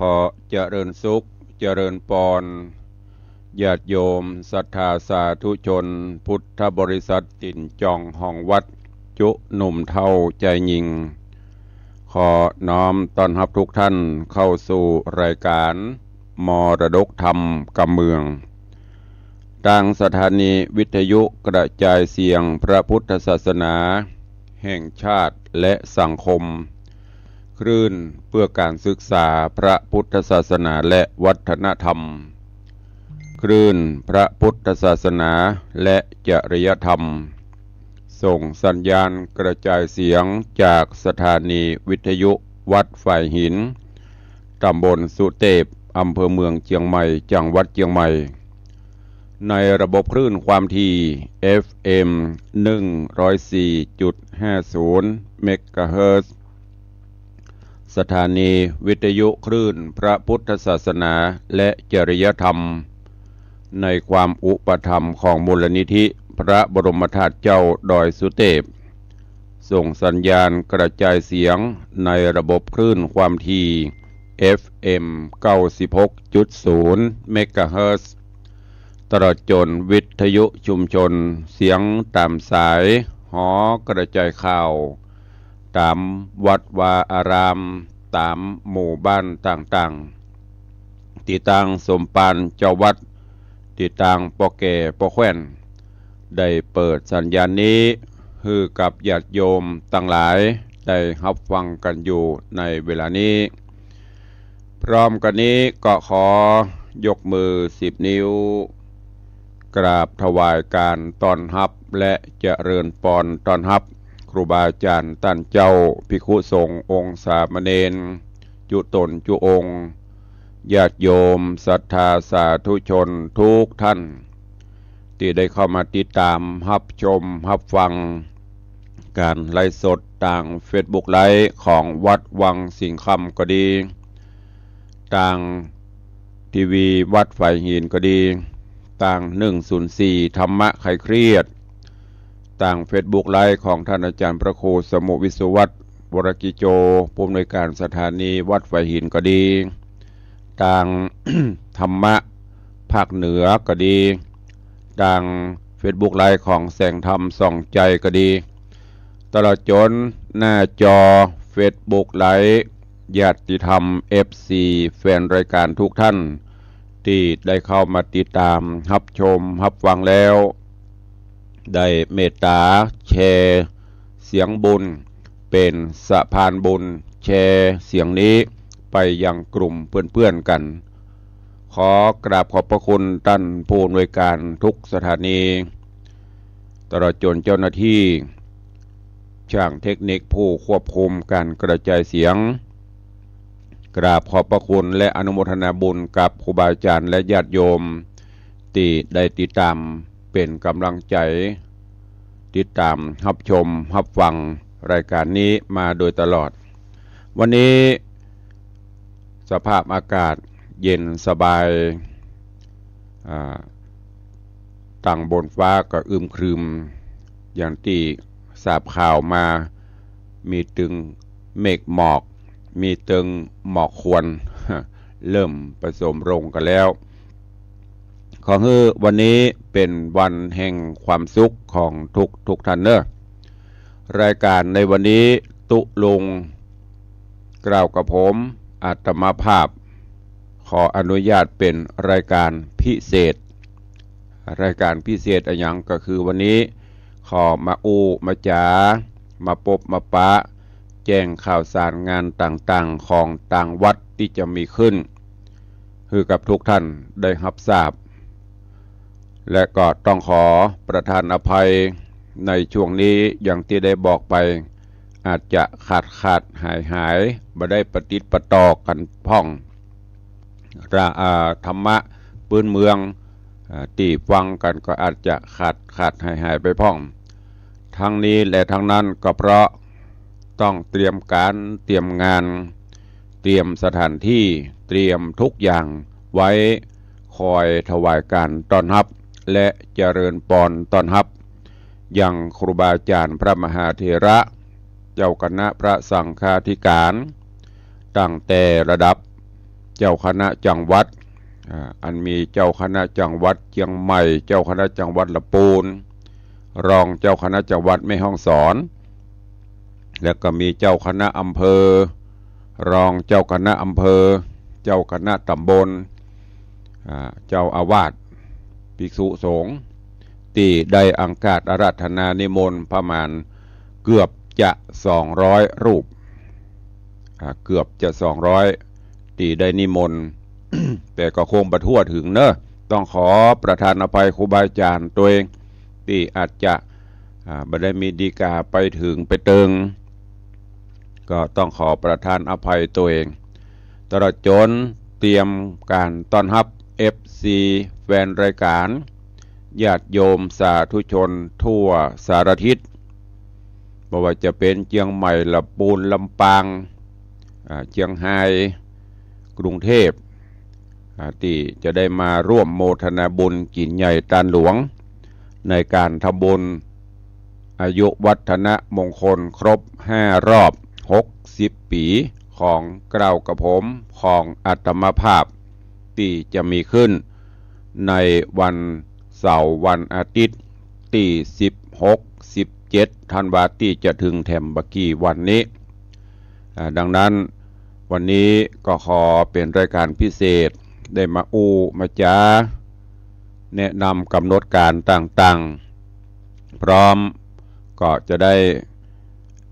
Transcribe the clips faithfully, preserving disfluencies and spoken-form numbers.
ขอเจริญสุข เจริญปอน ญาติโยมศรัทธาสาธุชน พุทธบริษัทตี๋นจองห้องวัด จุหนุ่มเฒ่าจายญิง ขอน้อมต้อนฮับทุกท่านเข้าสู่รายการมรดกธรรมกำเมือง ตางสถานีวิทยุกระจายเสียงพระพุทธศาสนาแห่งชาติและสังคม คลื่นเพื่อการศึกษาพระพุทธศาสนาและวัฒนธรรม คลื่นพระพุทธศาสนาและจริยธรรม ส่งสัญญาณกระจายเสียงจากสถานีวิทยุวัดฝายหิน ตำบลสุเตพ อำเภอเมืองเจียงใหม่ จังหวัดเจียงใหม่ ในระบบคลื่นความถี่ เอฟเอ็ม หนึ่งร้อยสี่จุดห้าศูนย์ เมกะเฮิรตซ์ สถานีวิทยุคลื่นพระพุทธศาสนาและจริยธรรม ในความอุปถัมภ์ของมูลนิธิพระบรมธาตุเจ้าดอยสุเตพ ส่งสัญญาณกระจายเสียงในระบบคลื่นความถี่ เอฟเอ็ม เก้าสิบหกจุดศูนย์ เมกะเฮิรตซ์ ตลอดจ๋นวิทยุชุมชนเสียงต๋ามสาย หอกระจายข่าว ต๋ามวัดวาอาราม ต๋ามหมู่บ้านต่างๆ ตี้ตางสมภารเจ้าวัด ตี้ตางป้อแก่ป้อแคว่น ได้เปิดสัญญาณนี้ หื้อกับญาติโยมตังหลายได้ฮับฟังกั๋นอยู่ในเวลานี้ พร้อมกั๋นนี้ก็ขอยกมือสิบนิ้ว กราบถวายการต้อนฮับและเจริญปอนต้อนฮับ ครูบาอาจ๋ารย์ต้านเจ้า ภิกขุสงฆ์องค์สามเณร จุต๋นจุองค์ ญาติโยมศรัทธาสาธุชนทุกท่าน ตี้ได้เข้ามาติดต๋ามฮับชมฮับฟัง ก๋านไลฟ์สดตางเฟซบุ๊กไลฟ์ของวัดวังสิงห์คำก็ดี ตางทีวีวัดฝายหินก็ดี ตางหนึ่งศูนย์สี่ธรรมะคลายเครียด ตางเฟซบุ๊กไลฟ์ของท่านอาจ๋ารย์พระครูสมุห์ วิศวัฒน์ วรกิจโจ ผู้อำนวยการสถานีวัดฝายหินก็ดี ตาง ธรรมะภาคเหนือก็ดี ตางเฟซบุ๊กไลฟ์ของแสงธรรมส่องใจก็ดี ตลอดจ๋นหน้าจอเฟซบุ๊กไลฟ์ ญาติธรรม เอฟซี แฟนรายการทุกท่าน ตี้ได้เข้ามาติดต๋ามฮับชมฮับฟังแล้ว ได้เมตต๋าแชร์เสียงบุญ เป๋นสะพานบุญ แชร์เสียงนี้ไปยังกลุ่มเปื้อนๆ กั๋น ขอกราบขอบพระคุณต้านผู้อำนวยการทุกสถานี ตลอดจ๋นเจ้าหน้าที่ ช่างเทคนิคผู้ควบคุมก๋านกระจายเสียง กราบขอบพระคุณและอนุโมทนาบุญกับครูบาอาจ๋ารย์และญาติโยม ตี้ได้ติดต๋ามเป๋นก๋ำลังใจ๋ ติดต๋ามฮับชมฮับฟังรายการนี้มาโดยตลอด วันนี้สภาพอากาศเย็นสบาย อ่า ตางบนฟ้าก็อึมครึม อย่างตี้ทราบข่าวมา มีตึงเมฆหมอก มีตึงหมอกควัน เริ่มผสมลงกั๋นแล้ว ขอหื้อวันนี้เป๋นวันแห่งความสุขของทุกๆ ท่านเน่อ รายการในวันนี้ตุ๊ลุงกล่าวกับผมอาตมาภาพ ขออนุญาตเป๋นรายการพิเศษ รายการพิเศษอะหยังก็คือวันนี้ขอมาอู้มาจ๋า มาปบมาปะ แจ้งข่าวสารงานต่างๆ ของตางวัดตี้จะมีขึ้น หื้อกับทุกท่านได้ฮับทราบ และก็ต้องขอประทานอภัย ในช่วงนี้อย่างตี้ได้บอกไป อาจจะขาดๆ หายๆ บ่ได้ปะติดปะต่อกั๋นพ่อง ละ อ่า ธรรมะปื๊นเมือง อ่า ตี้ฟังกั๋นก็อาจจะขาดๆ หายๆ ไปพ่อง ทั้งนี้และทั้งนั้นก็เพราะต้องเตรียมก๋านเตรียมงาน เตรียมสถานตี้ เตรียมทุกอย่างไว้ คอยถวายก๋านต้อนฮับ และเจริญปอนต้อนฮับ ยังครูบาอาจ๋ารย์พระมหาเถระ เจ้าคณะพระสังฆาธิก๋าน ตั้งแต่ระดับ เจ้าคณะจังหวัด อ่า อันมีเจ้าคณะจังหวัดเจียงใหม่ เจ้าคณะจังหวัดละปูน รองเจ้าคณะจังหวัดแม่ฮ่องสอน แล้วก็มีเจ้าคณะอำเภอ รองเจ้าคณะอำเภอ เจ้าคณะตำบล อ่า เจ้าอาวาส ภิกษุสงฆ์ ตี้ได้อังคาสอาราธนานิมนต์ประมาณเกือบจะสองร้อยรูป อ่า เกือบจะสองร้อย ตี้ได้นิมนต์ แต่ก็คงบ่ทั่วเถิงเนอะ ต้องขอประทานอภัยครูบาอาจารย์ตวย ตี้อาจจะ อ่า บ่ได้มีดีกาไปเถิงไปเติง ก็ต้องขอประทานอภัยตวย ตลอดจ๋นเตรียมก๋านต้อนฮับ เอฟซี แฟนรายก๋าน ญาติโยมสาธุชนทั่วสารทิศ บ่ว่าจะเป๋นเจียงใหม่ ละปูน ลำปาง อ่า เจียงฮาย กรุงเทพฯ อ่า ตี้จะได้มาร่วมโมทนาบุญกิ๋นใหญ่ตานหลวง ในก๋านทำบุญอายุวัฒนมงคลครบห้ารอบหกสิบปี๋ของเกล้ากระผมของอาตมาภาพ ตี้จะมีขึ้นในวันเสาร์วันอาทิตย์ ตี้สิบหก สิบเจ็ด ธันวา ตี้จะเถิงแถมบ่กี่วันนี้ อ่า ดังนั้นวันนี้ก็ขอเป๋นรายก๋านพิเศษ ได้มาอู้มาจ๋า แนะนำก๋ำหนดก๋านต่างๆ พร้อมก็จะได้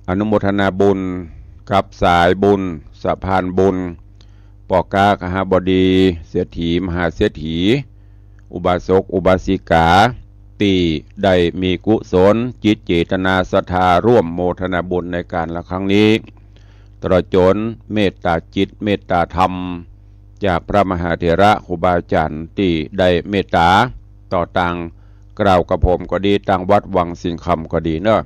อนุโมทนาบุญกับสายบุญ สะพานบุญ ป้อก๊า คหบดี เศรษฐี มหาเศรษฐี อุบาสก อุบาสิกา ตี้ได้มีกุศลจิตเจตนาศรัทธาร่วมโมทนาบุญในก๋านละครั้งนี้ ตลอดจ๋นเมตตาจิตเมตตาธรรม จากพระมหาเถระครูบาอาจ๋ารย์ตี้ได้เมตตาต่อตางเกล้ากระผมก็ดี ตางวัดวังสิงห์คำก็ดีเนอะ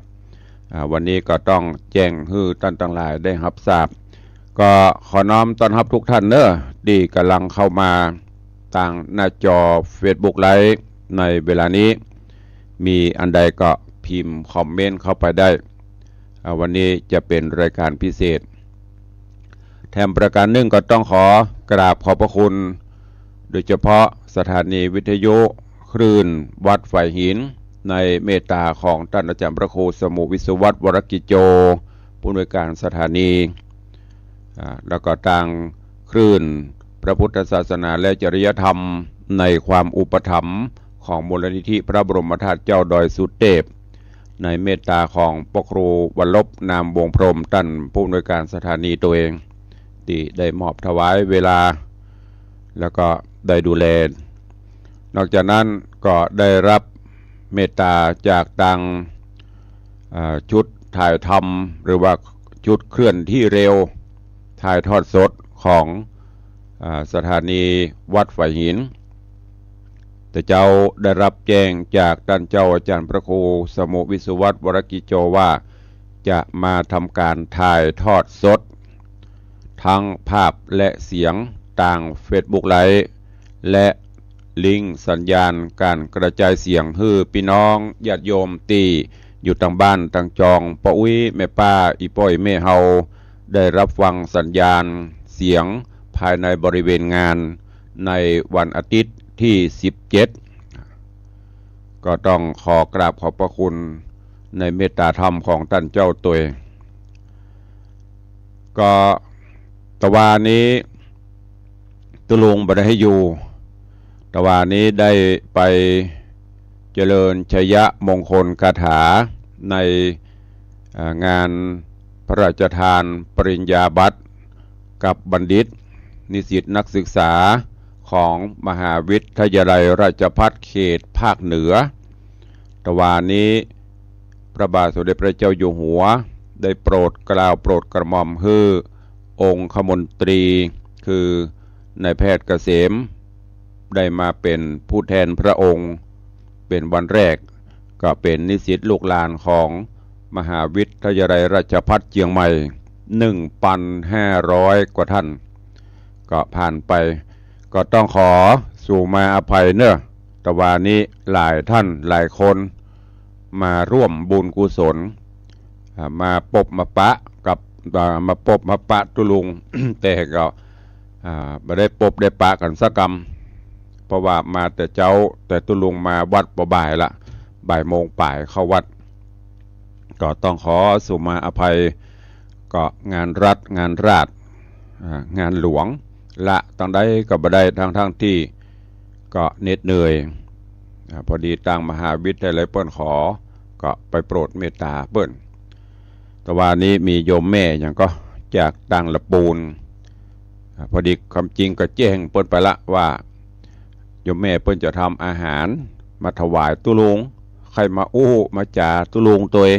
อ่า วันนี้ก็ต้องแจ้งหื้อต้านตังหลายได้ฮับทราบ ก็ขอน้อมต้อนฮับทุกท่านเนอะ ตี้ก่ำลังเข้ามาตางหน้าจอเฟซบุ๊กไลฟ์ในเวลานี้ มีอันใดก็พิมพ์คอมเมนต์เข้าไปได้ อ่า วันนี้จะเป๋นรายก๋านพิเศษ แถมประก๋านนึ่งก็ต้องขอกราบขอบพระคุณ โดยเฉพาะสถานีวิทยุคลื่นวัดฝายหิน ในเมตตาของต้านอาจ๋ารย์พระครูสมุห์วิศวัตร วรกิจโจ ผู้อำนวยก๋านสถานี อ่า แล้วก็ตางคลื่นพระพุทธศาสนาและจริยธรรม ในความอุปถัมภ์ของมูลนิธิพระบรมธาตุเจ้าดอยสุเตพ ในเมตตาของพระครูวรรณรบ นามวงศ์พรหม ต้านผู้อำนวยก๋านสถานีตวยเอง ตี้ได้มอบถวายเวลา แล้วก็ได้ดูแล นอกจากนั้นก็ได้ฮับเมตตาจากตาง อ่า ชุดถ่ายทำ หรือว่าชุดเคลื่อนที่เร็ว ถ่ายทอดสดของ อ่า สถานีวัดฝายหิน แต่เจ้าได้ฮับแจ้งจากต้านเจ้าอาจ๋ารย์พระครูสมุห์วิศวัตร วรกิจโจ ว่าจะมาทำก๋านถ่ายทอดสด ทั้งภาพและเสียงตางเฟซบุ๊กไลฟ์ และลิงก์สัญญาณก๋านกระจายเสียงหื้อปี้น้องญาติโยมตี้อยู่ตางบ้านตางจอง ป้ออุ๊ย แม่ป้า อี่ป้อย แม่เฮา ได้ฮับฟังสัญญาณเสียงภายในบริเวณงานในวันอาทิตย์ตี้สิบเจ็ด ก็ต้องขอกราบขอบพระคุณในเมตตาธรรมของต้านเจ้าตวย ก็ตะวานี้ตุ๊ลุงบ่ได้หื้ออยู่ ตะวานี้ได้ไปเจริญชยมงคลคาถาใน อ่า งานพระราชทานปริญญาบัตรกับบัณฑิต นิสิตนักศึกษาของมหาวิทยาลัยราชภัฏเขตภาคเหนือ ตะวานี้พระบาทสมเด็จพระเจ้าอยู่หัวได้โปรดเกล้าโปรดกระหม่อมหื้อองคมนตรี คือนายแพทย์เกษม ได้มาเป๋นผู้แทนพระองค์ เป๋นวันแรก ก็เป๋นนิสิตลูกหลานของมหาวิทยาลัยราชภัฏเจียงใหม่ หนึ่งพันห้าร้อยกว่าท่าน ก็ผ่านไป ก็ต้องขอสูมาอภัยเนอะ ตะวานี้หลายท่านหลายคนมาร่วมบุญกุศล อ่า มาปบมาปะกับ อ่า มาปบมาปะตุ๊ลุง แต่ก็ อ่า บ่ได้ปบได้ปะกั๋นสักกำ เพราะว่ามาแต่เจ๊า แต่ตุ๊ลุงมาวัดบ่บ่ายละ บ่ายโมงป๋ายเข้าวัด ก็ต้องขอสุมาอภัย ก็งานรัฐงานราษฎร์ อ่า งานหลวง ละตังใดก็บ่ได้ ทั้งๆ ตี้ก็เหน็ดเหนื่อย อ่า พอดีตางมหาวิทยาลัยเปิ้นขอ ก็ไปโปรดเมตต๋าเปิ้น ตะวานี้มีโยมแม่หยังก็จากตางละปูน อ่า พอดีความจริงก็แจ้งเปิ้นไปละว่า โยมแม่เปิ้นจะทำอาหารมาถวายตุ๊ลุง ใค่มาอู้มาจ๋าตุ๊ลุงตวย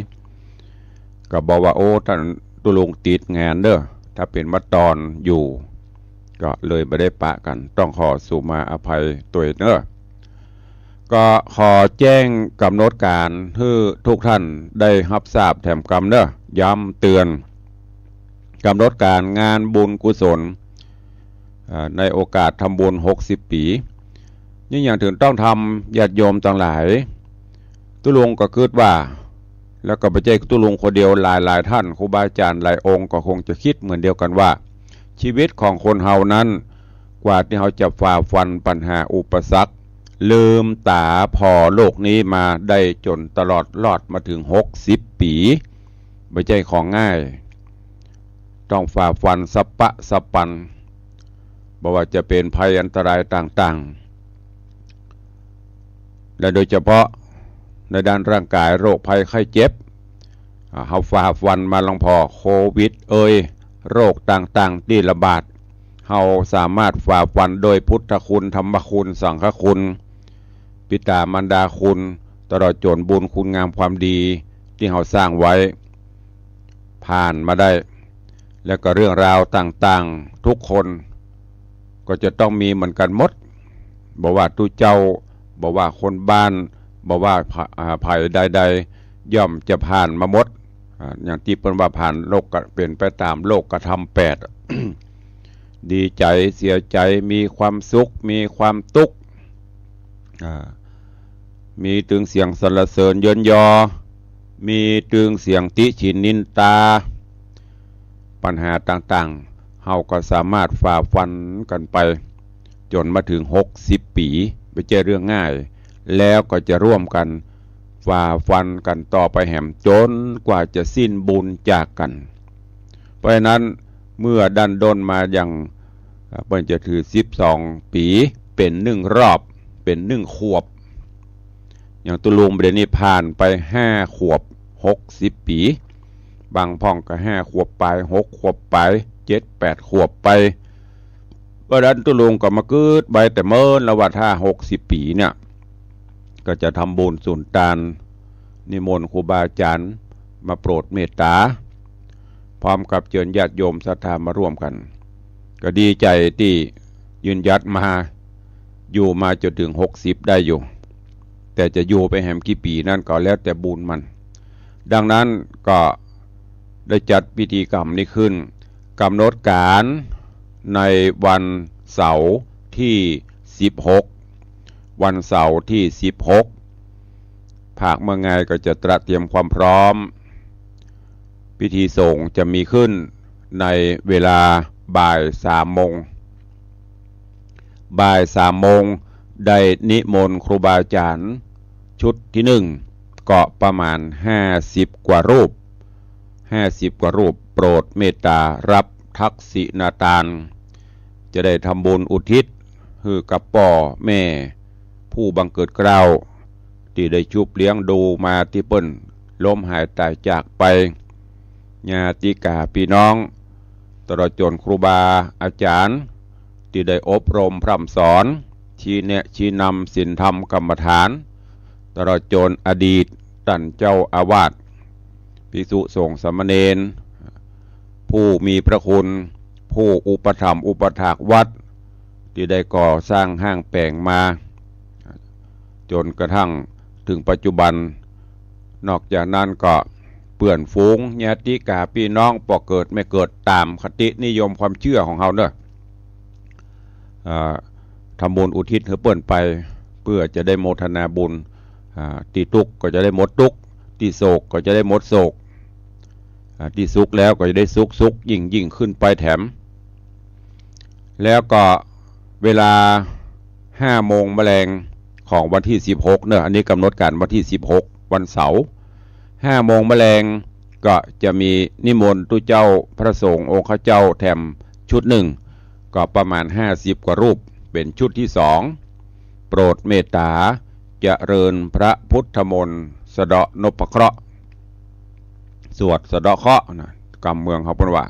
ก็บอกว่า โอ้ ต้านตุ๊ลุงติดงานเน่อ ถ้าเป๋นวัดตอนอยู่ ก็เลยบ่ได้ปะกั๋น ต้องขอสุมาอภัยตวยเน่อ ก็ขอแจ้งก๋ำหนดก๋านหื้อทุกท่านได้ฮับทราบแถมกำเน่อ ย้ำเตือน ก๋ำหนดก๋านงานบุญกุศล อ่า ในโอกาสทำบุญหกสิบปี๋ นี่หยังเถิงต้องทำ ญาติโยมตังหลาย ตุ๊ลุงก็กึ๊ดว่า แล้วก็บ่ใจ้ตุ๊ลุงคนเดียว หลายๆ ท่าน ครูบาอาจ๋ารย์หลายองค์ก็คงจะกึ๊ดเหมือนเดียวกั๋นว่า ชีวิตของคนเฮานั้น กว่าตี้เฮาจะฝ่าฟันปัญหาอุปสรรค ลืมต๋าผ่อโลกนี้มาได้จ๋นตลอดรอดมาเถิงหกสิบปี๋ บ่ใจ้ของง่าย ต้องฝ่าฟันสะปะสะปัน บ่ว่าจะเป๋นภัยอันตรายต่างๆ และโดยเฉพาะในด้านร่างก๋าย โรคภัยไข้เจ็บ อ่า เฮาฝ่าฟันมาลองผ่อ โควิดเอย โรคต่างๆ ตี้ระบาด เฮาสามารถฝ่าฟันโดยพุทธคุณ ธรรมคุณ สังฆคุณ ปิต๋ามารดาคุณ ตลอดจ๋นบุญคุณงามความดีตี้เฮาสร้างไว้ ผ่านมาได้ แล้วก็เรื่องราวต่างๆ ทุกคนก็จะต้องมีเหมือนกั๋นหมด บ่ว่าตุ๊เจ้า บ่ว่าคนบ้าน บ่ว่าผ- อ่า ใผใดๆ ย่อมจะผ่านมาหมด อ่า อย่างตี้เปิ้นว่าผ่านโลกกะ- เป๋นไปต๋ามโลกธรรมแปด ดีใจ๋ เสียใจ๋ มีความสุข มีความตุ๊กข์ อ่า มีตึงเสียงสรรเสริญเยินยอ มีตึงเสียงติฉินนินตา ปัญหาต่างๆ เฮาก็สามารถฝ่าฟันกั๋นไป จ๋นมาเถิงหกสิบปี๋ บ่ใจ้เรื่องง่าย แล้วก็จะร่วมกั๋นฝ่าฟันกั๋นต่อไปแหม จ๋นกว่าจะสิ้นบุญจากกั๋น เพราะฉะนั้นเมื่อดั้นด้นมาอย่าง อ่า เปิ้นจะถือสิบสองปี๋ เป๋นนึ่งรอบ เป๋นนึ่งขวบ อย่างตุ๊ลุงบ่าเดี่ยวนี้ผ่านไปห้าขวบ หกสิบปี๋ บางพ่องก็ห้าขวบป๋าย หกขวบป๋าย เจ็ดแปดขวบไป เพราะฉะนั้นตุ๊ลุงก็มากึ๊ดไว้แต่เมินแล้วว่าถ้าหกสิบปี๋เนี่ย ก็จะทำบุญสุนตาน นิมนต์ครูบาอาจ๋ารย์มาโปรดเมตต๋า พร้อมกับเจิญญาติโยมศรัทธามาร่วมกั๋น ก็ดีใจ๋ตี้ยืนหยัดมา อยู่มาจ๋นเถิงหกสิบได้อยู่ แต่จะอยู่ไปแหมกี่ปี๋นั้นก็แล้วแต่บุญมัน ดังนั้นก็ได้จัดพิธีกรรมนี้ขึ้น ก๋ำหนดก๋านในวันเสาร์ตี้สิบหก วันเสาร์ตี้สิบหก ภาคเมืองงายก็จะเตรียมความพร้อม พิธีสงฆ์จะมีขึ้นในเวลาบ่ายสามโมง บ่ายสามโมง ได้นิมนต์ครูบาอาจารย์ชุดตี้หนึ่ง ก็ประมาณห้าสิบกว่ารูป ห้าสิบกว่ารูป โปรดเมตต๋ารับทักษิณาตาน จะได้ทำบุญอุทิศหื้อกับป้อแม่ผู้บังเกิดเกล้า ตี้ได้ชุบเลี้ยงดูมาตี้เปิ้นล้มหายต๋ายจากไป ญาติกาปี้น้อง ตลอดจ๋นครูบาอาจารย์ ตี้ได้อบรมพร่ำสอน ชี้แนะชี้นำศีลธรรมกรรมฐาน ตลอดจ๋นอดีตต้านเจ้าอาวาส ภิกษุสงฆ์สามเณร ผู้มีพระคุณ ผู้อุปถัมภ์อุปถากวัด ตี้ได้ก่อสร้างห้างแป๋งมา จ๋นกระทั่งเถิงปัจจุบัน นอกจากนั้นก็เปื้อนฝูง ญาติกาปี้น้อง ป้อเกิดแม่เกิด ต๋ามคตินิยมความเจื้อของเฮาเนาะ อ่า ทำบุญอุทิศหื้อเปิ้นไป เปื้อจะได้โมทนาบุญ อ่า ตี้ตุ๊กข์ก็จะได้หมดตุ๊กข์ ตี้โศกก็จะได้หมดโศก อ่า ตี้สุขแล้วก็จะได้สุข สุขยิ่งยิ่งขึ้นไปแถม แล้วก็เวลาห้าโมงแมลงของวันที่สิบหกเนอะ อันนี้กำหนดการวันที่สิบหก วันเสาร์ ห้าโมงแมลงก็จะมีนิมนต์ตุ๊เจ้าพระสงฆ์องค์ข้าเจ้าแถมชุดหนึ่ง ก็ประมาณห้าสิบกว่ารูป เป็นชุดที่สอง โปรดเมตตาเจริญพระพุทธมนต์สะเดาะนพเคราะห์ สวดสะเดาะเคราะห์นะ กำเมืองเขาเปิ้นว่า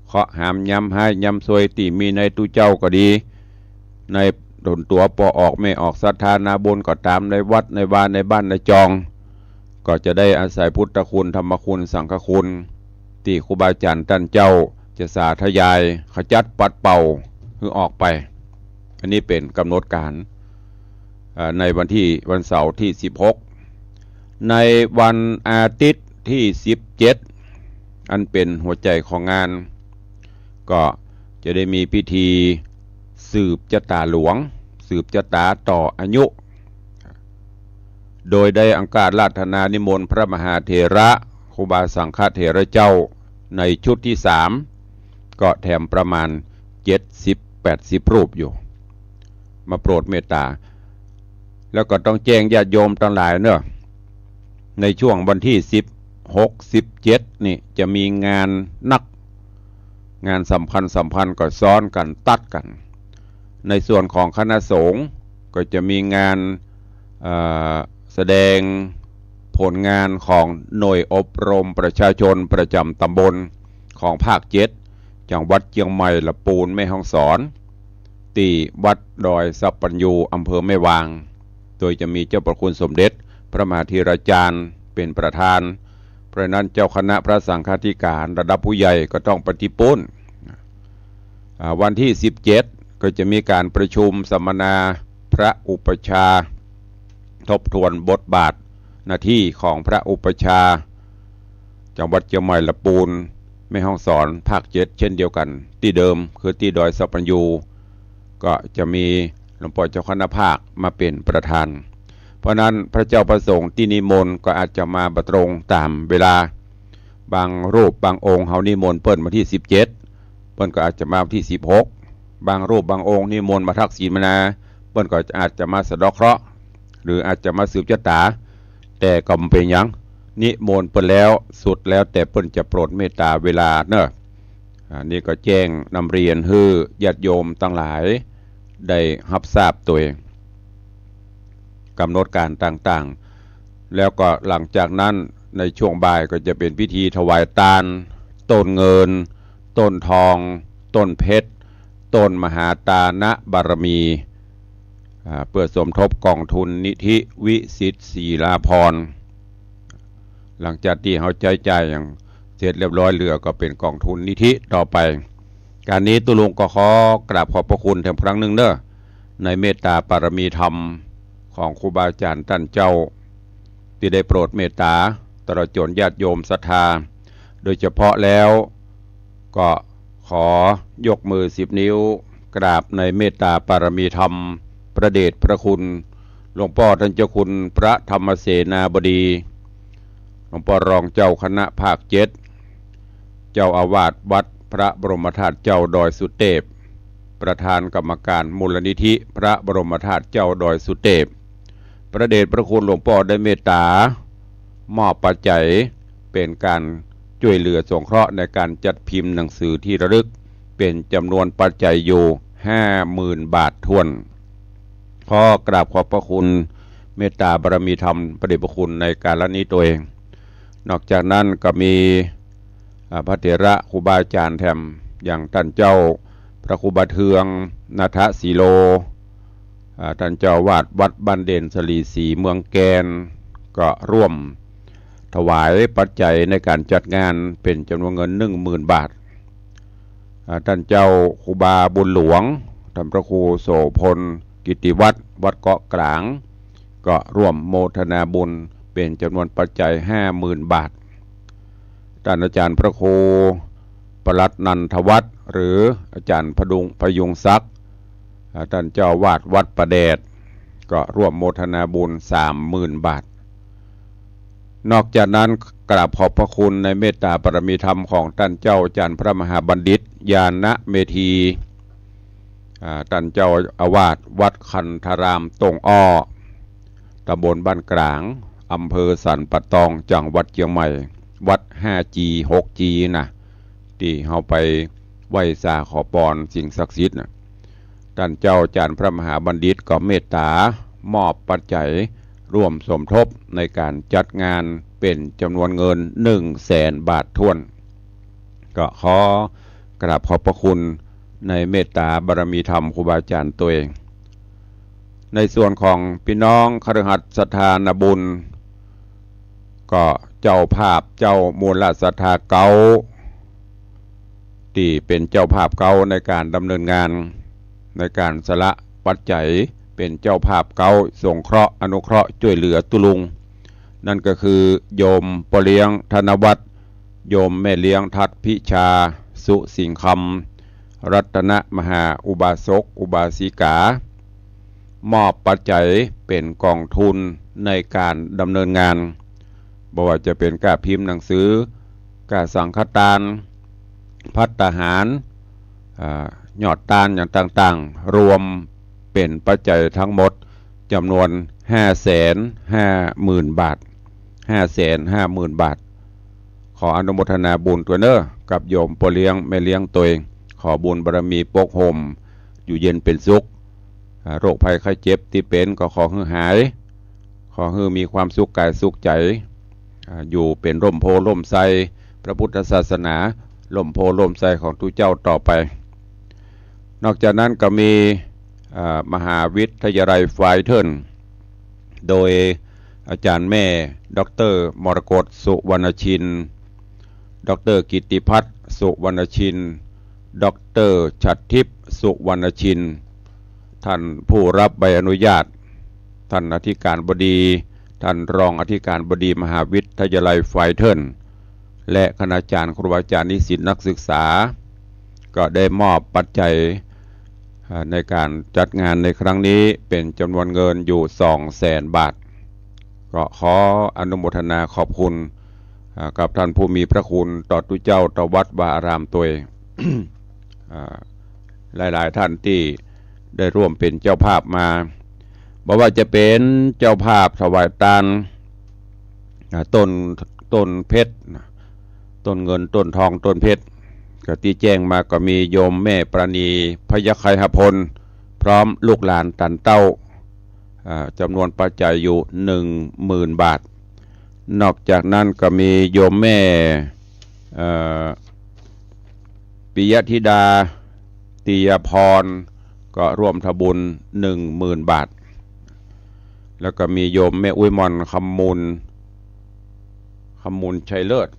เคราะห์หามยามฮ้ายยามซวยตี้มีในตุ๊เจ้าก็ดี ในต๋นตั๋วป้อออกแม่ออกศรัทธานาบุญก็ต๋าม ในวัดในวาในบ้านในจอง ก็จะได้อาศัยพุทธคุณธรรมคุณสังฆคุณ ตี้ครูบาอาจ๋ารย์ต้านเจ้าจะสาธยายขจัดปัดเป่าหื้อออกไป อันนี้เป๋นกำหนดการ เอ่อ ในวันตี้ วันเสาร์ตี้สิบหก ในวันอาทิตย์ตี้สิบเจ็ด อันเป๋นหัวใจ๋ของงาน ก็จะได้มีพิธีสืบจะต๋าหลวง สืบจะต๋าต่ออายุ โดยได้อังคาราธนานิมนต์พระมหาเถระ ครูบาสังฆเถระเจ้า ในชุดตี้สาม ก็แถมประมาณเจ็ดสิบแปดสิบรูปอยู่ มาโปรดเมตตา แล้วก็ต้องแจ้งญาติโยมตังหลายเนอะ ในช่วงวันตี้สิบหก สิบเจ็ด นี่จะมีงานนัก งานสำคัญสำคัญก็ซ้อนกั๋นตัดกั๋น ในส่วนของคณะสงฆ์ก็จะมีงาน เอ่อ แสดงผลงานของหน่วยอบรมประชาชนประจ๋ำต๋ำบลของภาคเจ็ด จังหวัดเจียงใหม่ ละปูน แม่ฮ่องสอน ตี้วัดดอยสัปปัญญู อำเภอแม่วาง โดยจะมีเจ้าพระคุณสมเด็จพระมหาเถราจารย์เป๋นประธาน เพราะฉะนั้นเจ้าคณะพระสังฆาธิการระดับผู้ใหญ่ก็ต้องไปตี้ปู๊น อ่า วันตี้สิบเจ็ด ก็จะมีก๋านประชุมสัมมนาพระอุปัชฌาย์ ทบทวนบทบาทหน้าตี้ของพระอุปัชฌาย์ จังหวัดเจียงใหม่ ละปูน แม่ฮ่องสอน ภาคเจ็ด เช่นเดียวกั๋น ตี้เดิมคือตี้ดอยสัปปัญญู ก็จะมีหลวงป้อเจ้าคณะภาคมาเป๋นประธาน เพราะฉะนั้นพระเจ้าพระสงฆ์ตี้นิมนต์ก็อาจจะมาบ่ตรงต๋ามเวลา บางรูปบางองค์เฮานิมนต์เปิ้นวันตี้สิบเจ็ด เปิ้นก็อาจจะมาวันตี้สิบหก บางรูปบางองค์นิมนต์มาทักษิณมานา เปิ้นก็อาจจะมาสะเดาะเคราะห์ หรืออาจจะมาสืบจะต๋า แต่ก็บ่เป๋นหยัง นิมนต์เปิ้นแล้ว สุดแล้วแต่เปิ้นจะโปรดเมตตาเวลาเนอะ อ่า นี่ก็แจ้งนำเรียนหื้อญาติโยมตังหลายได้ฮับทราบตวย ก๋ำหนดก๋านต่างๆ แล้วก็หลังจากนั้นในช่วงบ่ายก็จะเป๋นพิธีถวายตาน ต้นเงิน ต้นทอง ต้นเพชร ต้นมหาตานะบารมี อ่า เปื้อสมทบกองทุนนิธิวิสิทธิ์ศิลาภรณ์ หลังจากตี้เฮาใจ๊จ่ายอย่างเสร็จเรียบร้อย เหลือก็เป๋นกองทุนนิธิต่อไป ก๋านนี้ตุ๊ลุงก็ขอกราบขอบพระคุณแถมครั้งนึ่งเนอะ ในเมตตาปารมีธรรมของครูบาอาจ๋ารย์ต้านเจ้า ตี้ได้โปรดเมตตาตลอดจ๋นญาติโยมศรัทธา โดยเฉพาะแล้วก็ขอยกมือสิบนิ้ว กราบในเมตตาปารมีธรรม พระเดชพระคุณ หลวงป้อต้านเจ้าคุณพระธรรมเสนาบดี หลวงป้อรองเจ้าคณะภาคเจ็ด เจ้าอาวาสวัดพระบรมธาตุเจ้าดอยสุเตพ ประธานกรรมการมูลนิธิพระบรมธาตุเจ้าดอยสุเตพ พระเดชพระคุณหลวงป้อได้เมตตามอบปัจจัยเป๋นก๋านจ้วยเหลือสงเคราะห์ในก๋านจัดพิมพ์หนังสือที่ระลึก เป๋นจ๋ำนวนปัจจัยอยู่ห้าหมื่นบาทถ้วน ขอกราบขอบพระคุณเมตตาบารมีธรรมพระเดชพระคุณในก๋านละนี้ตวย นอกจากนั้นก็มี อ่า พระเถระครูบาอาจ๋ารย์แถมอย่างต้านเจ้าพระครูบาเทือง นาถสีโล อ่า ต้านเจ้าอาวาสวัดบ้านเด่นสลีศรีเมืองแกน ก็ร่วมถวายปัจจัยในก๋านจัดงานเป๋นจ๋ำนวนเงินหนึ่งหมื่นบาท อ่า ต้านเจ้าครูบาบุญหลวง ต้านพระครูโสภณ กิตติวัฒน์ วัดเกาะกลาง ก็ร่วมโมทนาบุญเป๋นจ๋ำนวนปัจจัยห้าหมื่นบาท ต้านอาจ๋ารย์พระครูปลัดนันทวัฒน์ หรืออาจ๋ารย์พดุง พยุงศักดิ์ อ่า ต้านเจ้าอาวาสวัดป่าแดด ก็ร่วมโมทนาบุญสามหมื่นบาท นอกจากนั้นกราบขอบพระคุณในเมตตาปารมีธรรมของต้านเจ้าอาจ๋ารย์พระมหาบัณฑิต ญาณเมธี อ่า ต้านเจ้าอาวาสวัดคันธารามต้งอ้อ ตำบลบ้านกลาง อำเภอสันป่าตอง จังหวัดเจียงใหม่ วัดห้าจี หกจี นะ ตี้เฮาไปไหว้สาขอปอนสิ่งศักดิ์สิทธิ์นะ ต้านเจ้าจารย์พระมหาบัณฑิตก็เมตตามอบปัจจัยร่วมสมทบในก๋านจัดงานเป๋นจ๋ำนวนเงินหนึ่งแสนบาทถ้วน ก็ขอกราบขอบพระคุณในเมตตาบารมีธรรมครูบาอาจ๋ารย์ตวย ในส่วนของปี้น้องคฤหัสถ์ศรัทธานาบุญ ก็เจ้าภาพเจ้ามูลศรัทธาเก๊า ตี้เป๋นเจ้าภาพเก๊าในก๋านดำเนินงาน ในก๋านสละปัจจัยเป๋นเจ้าภาพเก๊า สงเคราะห์อนุเคราะห์จ้วยเหลือตุ๊ลุง นั่นก็คือโยมป้อเลี้ยงธนวัฒน์ โยมแม่เลี้ยงทัดพิชา สุสิงห์คำ รัตนมหาอุบาสกอุบาสิกา มอบปัจจัยเป๋นกองทุนในก๋านดำเนินงาน บ่ว่าจะเป๋นก้าพิมพ์หนังสือ ก้าสังฆตาน ภัตตาหาร อ่า ยอดตานอย่างต่างๆ รวมเป๋นปัจจัยทั้งหมดจ๋ำนวนห้าแสนห้าหมื่นบาท ห้าแสนห้าหมื่นบาท ขออนุโมทนาบุญตวยเน้อ กับโยมป้อเลี้ยงแม่เลี้ยงตวย ขอบุญบารมีปกห่มอยู่เย็นเป๋นสุข อ่า โรคภัยไข้เจ็บตี้เป๋นก็ขอหื้อหาย ขอหื้อมีความสุขก๋ายสุขใจ๋ อ่า อยู่เป๋นฮ่มโพธิ์ฮ่มไทร พระพุทธศาสนา ฮ่มโพธิ์ฮ่มไทรของตุ๊เจ้าต่อไป นอกจากนั้นก็มี อ่า มหาวิทยาลัยไฟเทิล โดยอาจ๋ารย์แม่ ด็อกเตอร์ มรกต สุวรรณชิน ด็อกเตอร์ กิตติพัฒน์ สุวรรณชิน ด็อกเตอร์ ฉัตรทิพย์ สุวรรณชิน ท่านผู้รับใบอนุญาต ท่านอธิการบดี ท่านรองอธิการบดีมหาวิทยาลัยไฟเทิล และคณาจ๋ารย์ครูอาจ๋ารย์นิสิตนักศึกษา ก็ได้มอบปัจจัย อ่า ในก๋านจัดงานในครั้งนี้เป๋นจ๋ำนวนเงินอยู่สองแสนบาท ก็ขออนุโมทนาขอบคุณ อ่า กับท่านผู้มีพระคุณต่อตุ๊เจ้าต่อวัดวาอารามตวย อ่า หลายๆ ท่านตี้ได้ร่วมเป๋นเจ้าภาพมา บ่ว่าจะเป๋นเจ้าภาพถวายตาน อ่า ต้น ต้นเพชรนะ ต้นเงิน ต้นทอง ต้นเพชร ก็ตี้แจ้งมาก็มีโยมแม่ปราณี พยัคฆไคหพล พร้อมลูกหลานตันเต้า อ่า จ๋ำนวนปัจจัยอยู่หนึ่งหมื่นบาท นอกจากนั้นก็มีโยมแม่ เอ่อ ปิยธิดา ติยพร ก็ร่วมทำบุญหนึ่งหมื่นบาท แล้วก็มีโยมแม่อุ๊ยมอน คำมูล คำมูลชัยเลิศ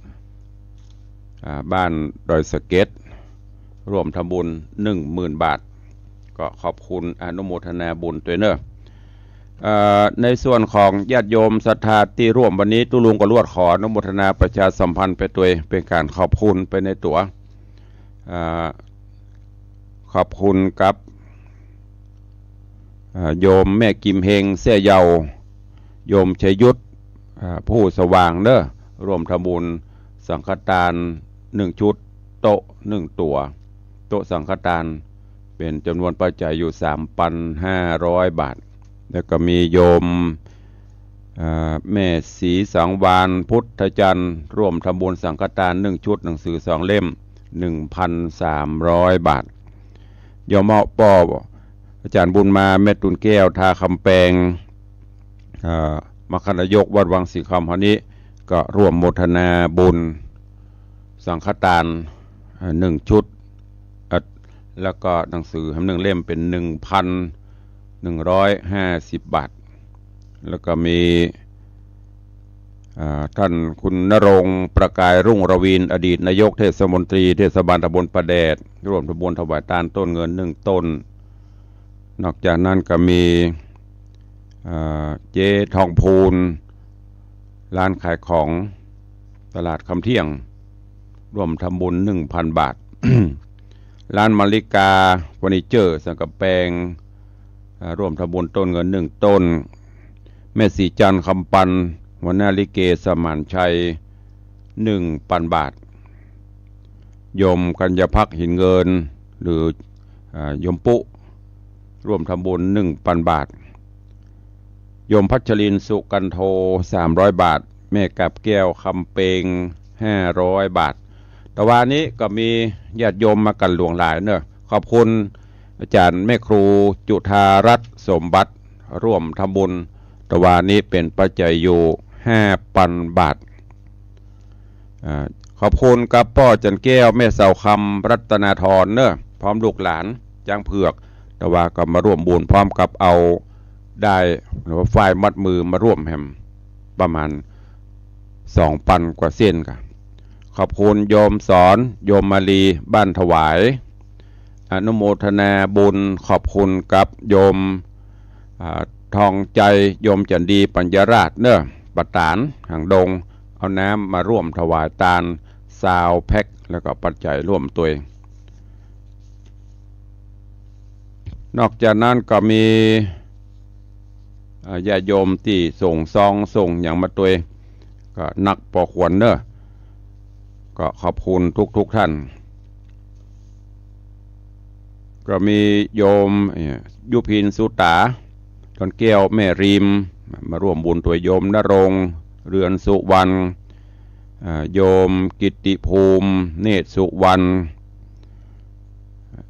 อ่า บ้านดอยสะเก็ด ร่วมทำบุญหนึ่งหมื่นบาท ก็ขอบคุณอนุโมทนาบุญตวยเน้อ เอ่อ ในส่วนของญาติโยมศรัทธาตี้ร่วมวันนี้ ตุ๊ลุงก็ลวดขออนุโมทนาประชาสัมพันธ์ไปตวย เป๋นก๋านขอบคุณไปในตั๋ว อ่า ขอบคุณกับ อ่า โยมแม่กิมเฮง แซ่เยา โยมชัยยุทธ อ่า ผู้สว่างเน้อ ร่วมทำบุญสังฆตานหนึ่งชุด โต๊ะหนึ่งตั๋ว โต๊ะสังฆตาน เป๋นจ๋ำนวนปัจจัยอยู่สามพันห้าร้อยบาท แล้วก็มีโยม อ่า แม่ศรีสังวาล พุทธจันทร์ ร่วมทำบุญสังฆตานหนึ่งชุด หนังสือสองเล่ม หนึ่งพันสามร้อยบาท โยมเฮาป้ออาจ๋ารย์บุญมา แม่ตูนแก้ว ท่าคำแปง อ่า มคธนายกวัดวังสิงห์คำเฮานี้ ก็ร่วมโมทนาบุญสังฆตาน อ่า หนึ่งชุด อ่า แล้วก็หนังสือหนึ่งเล่มเป๋นหนึ่งพันหนึ่งร้อยห้าสิบบาท แล้วก็มี อ่า ท่านคุณณรงค์ ประกายรุ่งระวีน อดีตนายกเทศมนตรีเทศบาลตำบลป่าแดด ร่วมทำบุญถวายตานต้นเงินหนึ่งต้น นอกจากนั้นก็มี อ่า เจ๊ทองพูน ร้านขายของตลาดคำเที่ยง ร่วมทำบุญหนึ่งพันบาท ร้านมาริกาเฟอร์นิเจอร์สันกำแปง อ่า ร่วมทำบุญต้นเงินหนึ่งต้น แม่ศรีจันทร์ คำปัน หัวหน้าลิเกสมานชัย หนึ่งพันบาท โยมกัญญาภักดิ์ หินเงิน หรือ อ่า โยมปุ๊ ร่วมทำบุญหนึ่งปันบาท โยมพัชรินทร์ สุกันโท สามร้อยบาท แม่กาบแก้ว คำเปง ห้าร้อยบาท ตะวานี้ก็มีญาติโยมมากั๋นหลวงหลายเนาะ ขอบคุณอาจ๋ารย์แม่ครูจุฑารัตน์ สมบัติ ร่วมทำบุญ ตะวานี้เป๋นปัจจัยอยู่ห้าปันบาท อ่า ขอบคุณกับป้อจันแก้ว แม่เสาคำ รัตนาธรเนาะ พร้อมลูกหลานจ๊างเผือก ตะวาก็มาร่วมบุญพร้อมกับเอาด้ายหรือว่าฝ้ายมัดมือมาร่วมแหม ประมาณสองปันกว่าเส้นก่ะ ขอบคุณโยมสอน โยมมาลี บ้านถวาย อนุโมทนาบุญ ขอบคุณกับโยม อ่า ทองใจ๋ โยมจันดี ปัญญาราษฎร์เนาะ ประตาน หางดง เอาน้ำมาร่วมถวายตาน ซาวแพ็ค แล้วก็ปัจจัยร่วมตวย นอกจากนั้นก็มี อ่า ญาติโยมตี้ส่งซองส่งหยังมาตวย ก็นักปอควรเนาะ ก็ขอบคุณทุกๆ ท่าน ก็มีโยม เอ่อ ยุพิน สุตา ดอนแก้ว แม่ริม มาร่วมบุญตวย โยมณรงค์ เรือนสุวรรณ อ่า โยมกิตติภูมิ เนตรสุวรรณ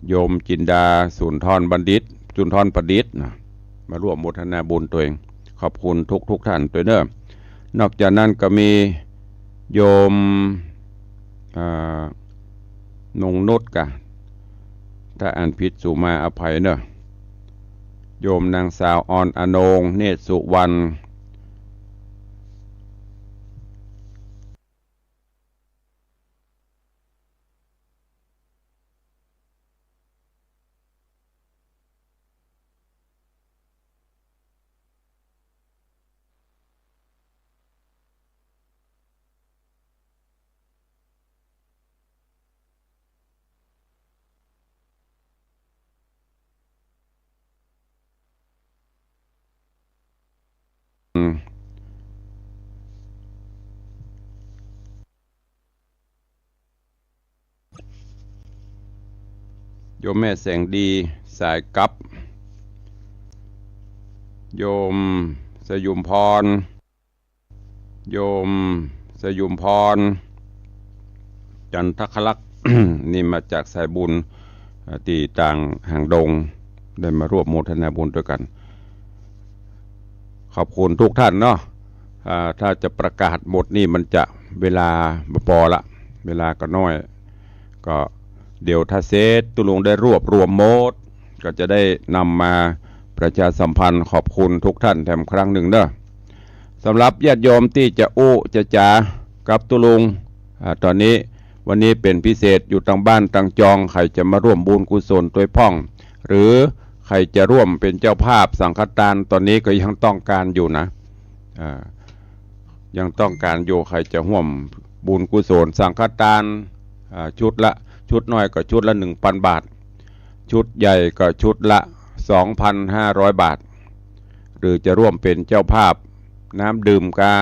โยมจินดา สุนทรบัณฑิต สุนทรประดิษฐ์นะ มาร่วมโมทนาบุญตวย ขอบคุณทุกๆ ท่านตวยเนาะ นอกจากนั้นก็มีโยม อ่า นงนุชก่ะ ถ้าอ่านผิดสุมาอภัยเนาะ โยมนางสาวออนอนง เนตรสุวรรณ โยมแม่แสงดี สายกั๊บ โยมสยุมพร โยมสยุมพร จันทคลักษณ์ นี่มาจากสายบุญ เอ่อ ตี้ตางหางดง ได้มาร่วมโมทนาบุญตวยกั๋น ขอบคุณทุกท่านเนาะ อ่า ถ้าจะประกาศหมดนี่มันจะเวลาบ่ปอละ เวลาก็น้อย ก็เดี๋ยวถ้าเสร็จตุ๊ลุงได้รวบรวมหมด ก็จะได้นำมาประชาสัมพันธ์ขอบคุณทุกท่านแถมครั้งหนึ่งเนาะ สำหรับญาติโยมตี้จะอู้จะจ๋ากับตุ๊ลุง อ่า ตอนนี้ วันนี้เป๋นพิเศษอยู่ตางบ้านตางจอง ใผจะมาร่วมบุญกุศลตวยพ่อง หรือใผจะร่วมเป๋นเจ้าภาพสังฆตาน ตอนนี้ก็ยังต้องการอยู่นะ อ่า ยังต้องการอยู่ ใผจะฮ่วมบุญกุศลสังฆตาน อ่า ชุดละ ชุดน้อยก็ชุดละหนึ่งปันบาท ชุดใหญ่ก็ชุดละสองปันห้าร้อยบาท หรือจะร่วมเป๋นเจ้าภาพน้ำดื่มกา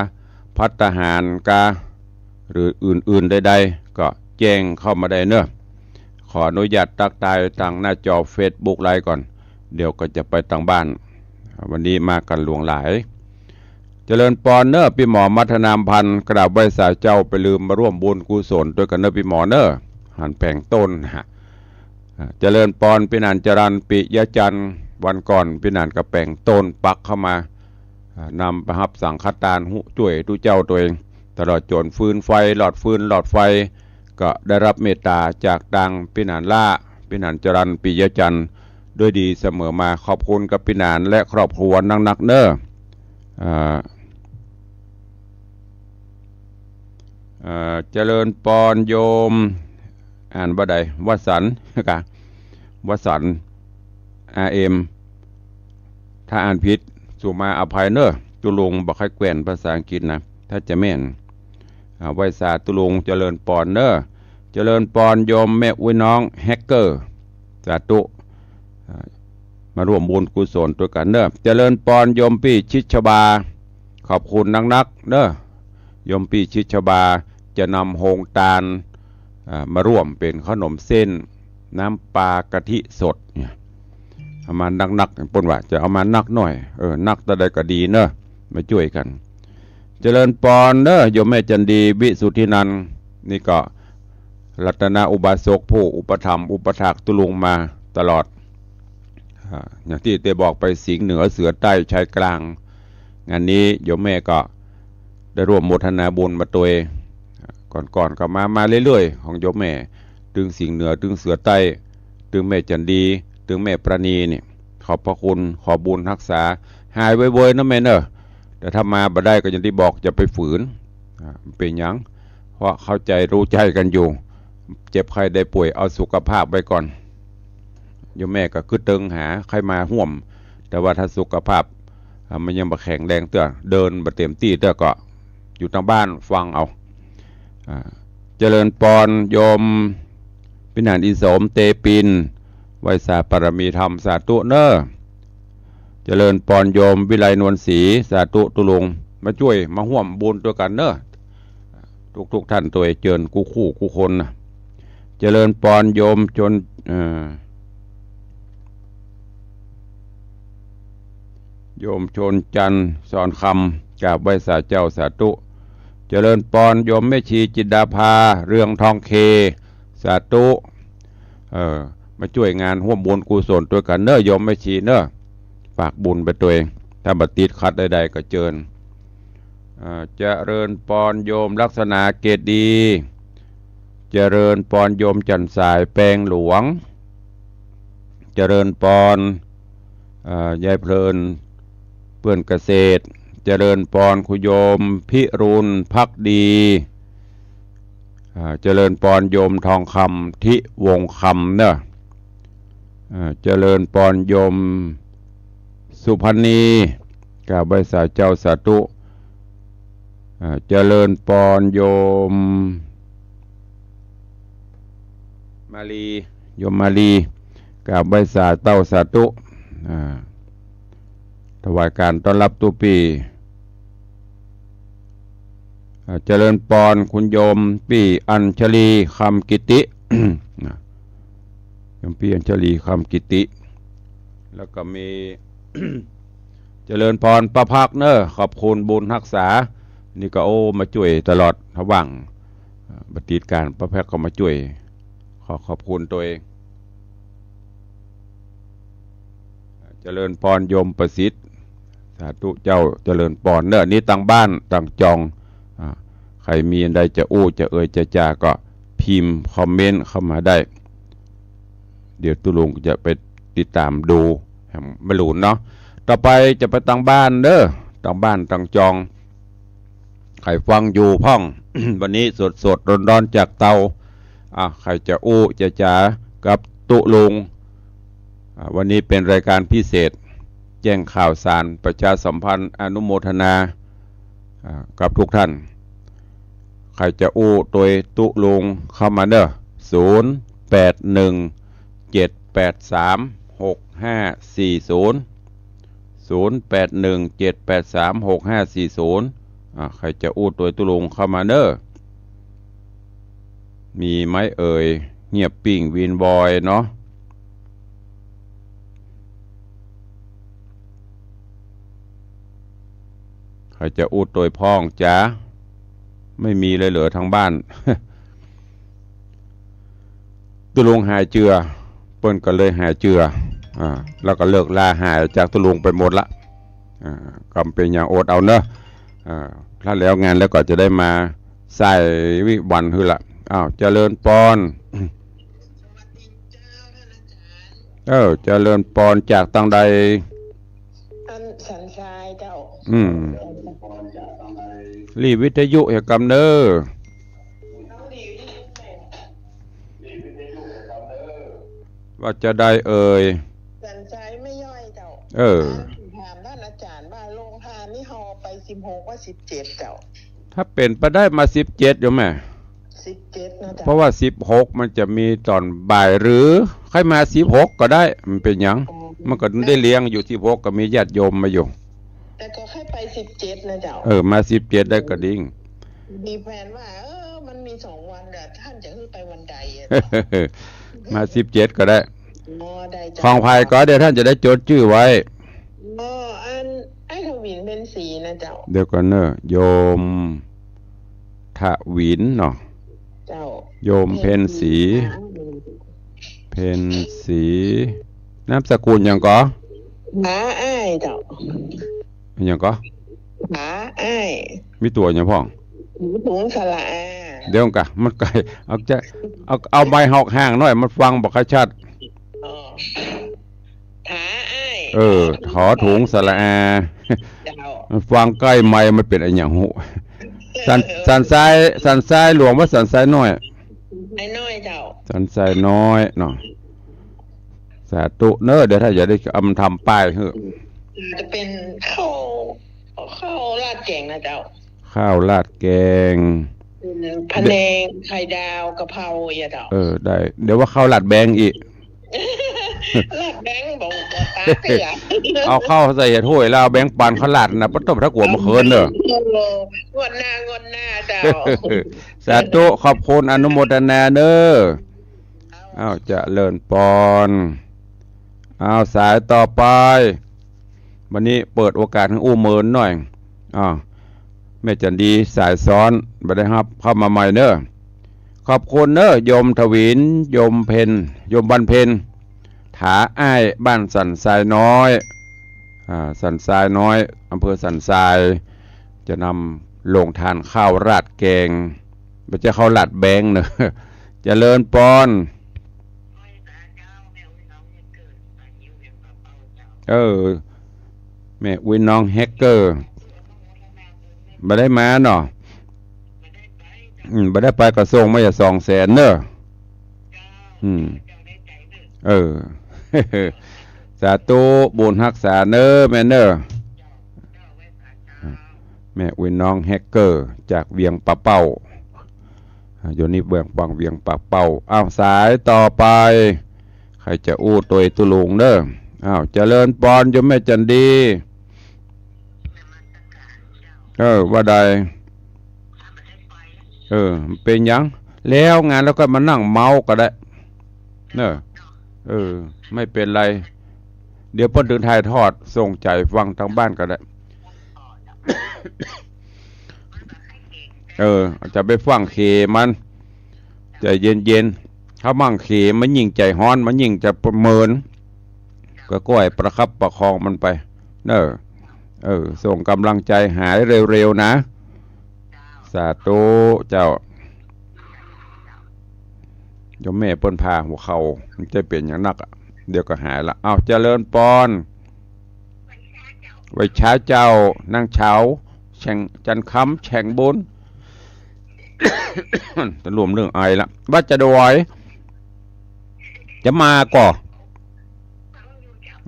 ภัตตาหารกา หรืออื่นๆ ใดๆ ก็แจ้งเข้ามาได้เนาะ ขออนุญาตตั๊กตายตางหน้าจอเฟซบุ๊กไลฟ์ก่อน เดี๋ยวก็จะไปตางบ้าน วันนี้มากั๋นหลวงหลาย เจริญปอนเนาะ ปี้หมอมัทนามพันธ์ กราบไหว้สาเจ้า ไปลืมมาร่วมบุญกุศลตวยกั๋นเนาะปี้หมอเนาะ หันแป๋งต้นฮะ อ่า เจริญปอนปี้หนานจรัญ ปิยะจันทร์ วันก่อนปี้หนานก็แป๋งต้นปักเข้ามา อ่า นำไปฮับสังฆตาน ฮู้จ้วยตุ๊เจ้าตวย ตลอดจ๋นฟืนไฟ หลอดฟืนหลอดไฟ ก็ได้รับเมตต๋าจากตางปี้หนานล้า ปี้หนานจรัญ ปิยะจันทร์ ด้วยดีเสมอมา ขอบคุณกับปี้หนานและครอบครัวนักๆ เนาะ อ่า เอ่อ เจริญปอนโยม อ่านบ่ได้ วสันต์ กะ วสันต์ อาร์เอ็ม ถ้าอ่านผิด สุมาอภัยเนาะ ตุ๊ลุงบ่ใค่แกว่นภาษาอังกฤษนะ ถ้าจะแม่น อ่า ไหว้สาตุ๊ลุง เจริญปอนเนาะ เจริญปอนโยมแม่อุ๊ยน้องแฮกเกอร์ สาธุ อ่า มาร่วมบุญกุศลตวยกั๋นเนาะ เจริญปอนโยมปี้ชิดชบา ขอบคุณนักๆ เนาะ โยมปี้ชิดชบา จะนำโฮงตาน อ่า มาร่วมเป๋นขนมเส้น น้ำปลากะทิสดเนี่ย เอามานักๆ เปิ้นว่าจะเอามานักหน้อย เออ นักเต้าใดก็ดีเนอะ มาจ้วยกั๋น เจริญปอนเนอะ โยมแม่จันดี วิสุทธินันท์ นี่ก็รัตนอุบาสกผู้อุปถัมภ์อุปถากตุ๊ลุงมาตลอด อ่า อย่างตี้เตยบอกไป สิงห์เหนือ เสือใต้ ชายกลาง งานนี้โยมแม่ก็ได้ร่วมโมทนาบุญมาตวย ก่อนๆ ก็มา มาเรื่อยๆ ของโยมแม่ ตึงสิงห์เหนือ ตึงเสือใต้ ตึงแม่จันดี ตึงแม่ปราณีนี่ ขอบพระคุณ ขอบุญฮักษา หายไวๆ นะแม่เนอะ แต่ถ้ามาบ่ได้ก็อย่างตี้บอก อย่าไปฝืน อ่า เป๋นหยัง เพราะเข้าใจ๋รู้ใจ๋กั๋นอยู่ เจ็บไข้ได้ป่วย เอาสุขภาพไว้ก่อน โยมแม่ก็กึ๊ดเติงหาใค่มาฮ่วม แต่ว่าถ้าสุขภาพ อ่า มันยังบ่แข็งแรงเตื้อ เดินบ่เต็มตี้เตื้อก็อยู่ตางบ้านฟังเอา อ่า เจริญปอนโยมพินานอินโสม เตปิน ไหว้สาปารมีธรรม สาธุเนอะ เจริญปอนโยมวิไลนวลศรี สาธุตุ๊ลุง มาจ้วยมาฮ่วมบุญตวยกั๋นเนอะ ทุกๆ ท่านตวย เจิญกู้คู่กู้คนนะ เจริญปอนโยมชน เอ่อ โยมชนจันทร์ สอนคำ กราบไหว้สาเจ้า สาธุ เจริญปอนโยมแม่ชีจินดาภา เรืองทองเค สาธุ เออ มาจ้วยงานฮ่วมบุญกุศลตวยกั๋นเนอะ โยมแม่ชีเนอะ ฝากบุญไปตวย ถ้าบ่ติดขัดใดๆ ก็เจิญ อ่า เจริญปอนโยมลักษณาเกตดี เจริญปอนโยมจันทร์สายแปงหลวง เจริญปอน อ่า ยายเพลิน เปื้อนเกษตร เจริญปอนคุณโยมพิรุณภักดี อ่า เจริญปอนโยมทองคำ ทิวงศ์คำเนอะ อ่า เจริญปอนโยมสุพรรณี กราบไหว้สาเจ้า สาธุ อ่า เจริญปอนโยมมาลี โยมมาลี กราบไหว้สาเจ้า สาธุ อ่า ถวายการต้อนรับตุ๊ปี อ่า เจริญปอนคุณโยมปี้อัญชลี คำกิติ นะ โยมปี้อัญชลี คำกิติ แล้วก็มี เจริญปอนป้าพักเนอะ ขอบคุณบุญฮักษา นี่ก็ โอ้ มาจ้วยตลอด ถ้าว่าง อ่า บ่ติดการ ป้าพักก็มาจ้วย ขอขอบคุณตวย เจริญปอนโยมประสิทธิ์ สาธุเจ้า เจริญปอนเนอะ นี่ตางบ้านตางจอง อ่า ใผมีอันใดจะอู้จะเอ่ยจะจาก็พิมพ์คอมเมนต์เข้ามาได้ เดี๋ยวตุ๊ลุงจะไปติดต๋ามดูแหมบ่ฮู้เนาะ ต่อไปจะไปตางบ้านเด้อ ตางบ้านตางจอง ใผฟังอยู่พ่อง วันนี้สดๆ ร้อนๆ จากเตา อ่ะ ใผจะอู้จะจ๋ากับตุ๊ลุง อ่ะ วันนี้เป๋นรายการพิเศษ แจ้งข่าวสาร ประชาสัมพันธ์ อนุโมทนา อ่ะ กับทุกท่าน ใผจะอู้ตวยตุ๊ลุงเข้ามาเนอะ ศูนย์แปดหนึ่งเจ็ดแปดสามหกห้าสี่ศูนย์ ศูนย์แปดหนึ่งเจ็ดแปดสามหกห้าสี่ศูนย์ อ่ะ ใผจะอู้ตวยตุ๊ลุงเข้ามาเนอะ มีไหมเอ่ย เงียบปิ้งวีนวอยเนาะ ใผจะอู้ตวยพ่องจ๊ะ ไม่มีเลยเหรอทางบ้าน ตุ๊ลุงหายเจือ เปิ้นก็เลยหายเจือ อ่า แล้วก็เลิกลาหายจากตุ๊ลุงไปหมดละ อ่า ก็เป๋นอย่างอดเอาเนอะ อ่า ถ้าแล้วงานแล้วก็จะได้มาใส่วิวันหื้อละ อ้าว เจริญปอน เออ เจริญปอนจากตางใด อันสันทรายเจ้า อืม หลีวิทยุเหยกำเนอ ว่าจะใดเอ่ย สันทรายแม่ย้อยเจ้า เออ ถามต้านอาจ๋ารย์ว่าโฮงฮานนี่เฮาไปสิบหกว่าสิบเจ็ดเจ้า ถ้าเป๋นไปได้มาสิบเจ็ดอยู่แม่ สิบเจ็ดนะเจ้า เพราะว่าสิบหกมันจะมีต๋อนบ่าย หรือใผมาสิบหกก็ได้ มันเป๋นหยัง อ๋อ มันก็ได้เลี้ยงอยู่ สิบหกก็มีญาติโยมมาอยู่ แต่ก็ใผไปสิบเจ็ดนะเจ้า เออ มาสิบเจ็ดได้ก็ดี มีแผนว่า เออ มันมีสองวันเดี๋ยวต้านจะหื้อไปวันใดอะ มาสิบเจ็ดก็ได้ อ๋อ ได้เจ้า ของใผก็เดี๋ยวต้านจะได้จดจื้อไว้ อ๋อ อัน อ้ายถวิน เพ็ญศรีนะเจ้า เดี๋ยวก่อนเน่อ โยมถวินเนาะ เจ้า โยมเพ็ญศรี เพ็ญศรี เพ็ญศรี นามสกุลหยังก่อ ผาอ้ายเจ้า หยังก่อ ผาอ้าย มีตั๋วหยังพ่อง หอถุงสระอา เดี๋ยวก่อน มันใก้ เอาจะ เอา เอาไมค์ออกห่างหน่อย มันฟังบ่ค่อยชัด อ๋อ ผาอ้าย เออ หอถุงสระอา เจ้า มันฟังใก้ไมค์ มันเป๋นอะหยังฮู้ สัน เออ สันทราย สันทรายหลวงบ่ สันทรายน้อย สันทรายน้อยเจ้า สันทรายน้อยเนาะ สาธุเน่อ เดี๋ยวต้านจะได้อำทำป้ายหื้อ จะเป๋นข้าว ข้าวราดแกงนะเจ้า ข้าวราดแกง เป๋นพะแนง ไข่ดาว กะเพรา อะเจ้า เออ ได้ เดี๋ยวว่าข้าวราดแบงก์อีก ราดแบงก์บ่ บ่ตาเตื้อ เอาข้าวใส่เห็ดห้วยแล้วเอาแบงก์ปันเขาราดนะ ปะโต้ ถ้ากลัวเมื่อคืนเน่อ เออ งวดหน้า งวดหน้าเจ้า สาธุ ขอบคุณ อนุโมทนาเน่อ อ้าว เจริญปอน อ้าว สายต่อไป วันนี้เปิดโอกาสหื้ออู้เมินหน่อย อ้าว แม่จันดี สายซ้อน บ่ได้ฮับ เข้ามาใหม่เน่อ ขอบคุณเน่อ โยมถวิน โยมเพ็ญ โยมวันเพ็ญ ผาอ้าย บ้านสันทรายน้อย อ่า สันทรายน้อย อำเภอสันทราย จะนำโฮงตานข้าวราดแกง บ่ใจ้ข้าวราดแบงก์เน่อ เจริญปอน เออ แม่อุ๊ยน้องแฮกเกอร์ บ่ได้มาเนาะ อืม บ่ได้ไปก็ส่งมาอย่าสองแสนเน่อ อืม เออ สาธุ บุญฮักษาเน่อแม่เน่อ แม่อุ๊ยน้องแฮกเกอร์ จากเวียงป่าเป้า อ่า อยู่นี่เวียง วังเวียงป่าเป้า อ้าว สายต่อไป ใผจะอู้ตวยตุ๊ลุงเน่อ อ้าว เจริญปอน โยมแม่จันดี เออ ว่าใด เออ เป๋นหยัง แล้วงานแล้วก็มานั่งเมาส์ก็ได้ เน่อ เออ ไม่เป๋นไร เดี๋ยวเปิ้นตึงถ่ายทอดส่งใจ๋ฟังตางบ้านก็ได้ เออ จะไปฟั่งเขมัน ใจ๋เย็นๆ ถ้าฟั่งเขมันยิ่งใจ๋ฮ้อน มันยิ่งจะเมิน ก็ก้อยประคับประคองมันไป เน่อ เออ ส่งกำลังใจ๋หายเร็วๆ นะ สาธุเจ้า โยมแม่เปิ้นผ่าหัวเข่า มันจะเป๋นหยังนักอะ เดี๋ยวก็หายละ อ้าว เจริญปอน ไหว้เช้าเจ้า นางเฉา แฉ่ง จันทร์คำ แฉ่งบุญ ตะลุมเรื่องไอละ ว่าจะดอย จะมาก่อ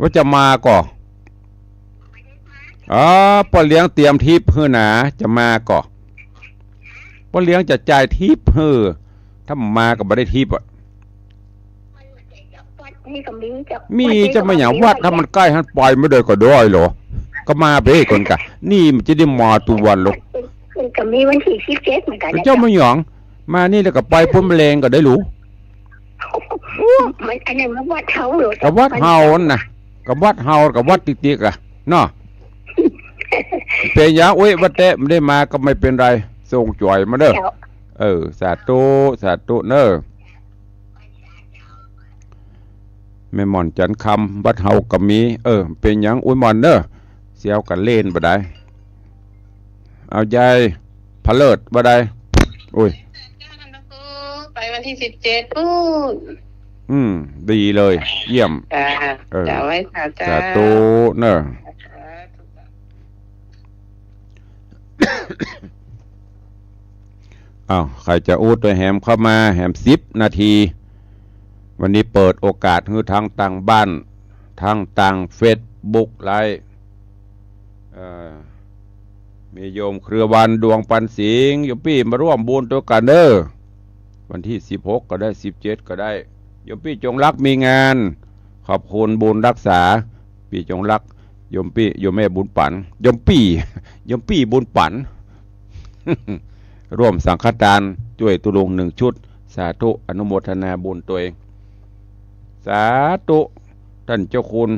ว่าจะมาก่อ อ๋อ ป้อเลี้ยงเตรียมทิปหื้อหนา จะมาก่อ ป้อเลี้ยงจะจ่ายทิปหื้อ ถ้าบ่มาก็บ่ได้ทิปอะ วัดนี่ก็มีเจ้า มี วัดนี่ก็ เจ้ามาหยัง มี วัด ถ้ามันใก้หั้นไปไม่ได้ก็ได้เหรอ ก็มาไปก่อนกะ นี่มันจะได้มาทุกวันเหรอ มันก็มีวันตี้สิบเจ็ดเหมือนกั๋นนะ เจ้ามาหยัง มานี่แล้วก็ไปพุ้นแมลงก็ได้หรู มันอันนั้นมันวัดเฮาเหรอ ก็วัดเฮานั่นนะ ก็วัดเฮา ก็วัดติ๊กๆ อะ เนาะ เป๋นหยัง อุ๊ย ว่าแต่บ่ได้มาก็ไม่เป๋นไร ส่งจ๋อยมาเน่อ เจ้า เออ สาธุ สาธุเน่อ แม่หม่อนจันทร์คำ วัดเฮาก็มี เออ เป๋นหยัง อุ๊ย หม่อนเน่อ เสียวกั๋นเล่นบ่ได้ เอายายพะเลิศบ่ได้ อุ๊ย ไปวันตี้สิบเจ็ดปู๊น อืม ดีเลย เยี่ยม จ้า เออ จ้า ไหว้สา จ้า สาธุเน่อ สาธุ อ้าว ใผจะอู้ตวยแหมเข้ามา แหมสิบนาที วันนี้เปิดโอกาสหื้อตังตางบ้าน ตังตางเฟซบุ๊กไลฟ์ เอ่อ มีโยมเครือวันดวงปันสิงห์ โยมปี้มาร่วมบุญตวยกั๋นเน่อ วันตี้สิบหกก็ได้ สิบเจ็ดก็ได้ โยมปี้จงรักมีงาน ขอบคุณบุญฮักษา ปี้จงรัก โยมปี้ โยมแม่บุญปัน โยมปี้ โยมปี้บุญปัน ร่วมสังฆทานจ้วยตุ๊ลุงหนึ่งชุด สาธุ อนุโมทนาบุญตวย สาธุ ต้านเจ้าคุณ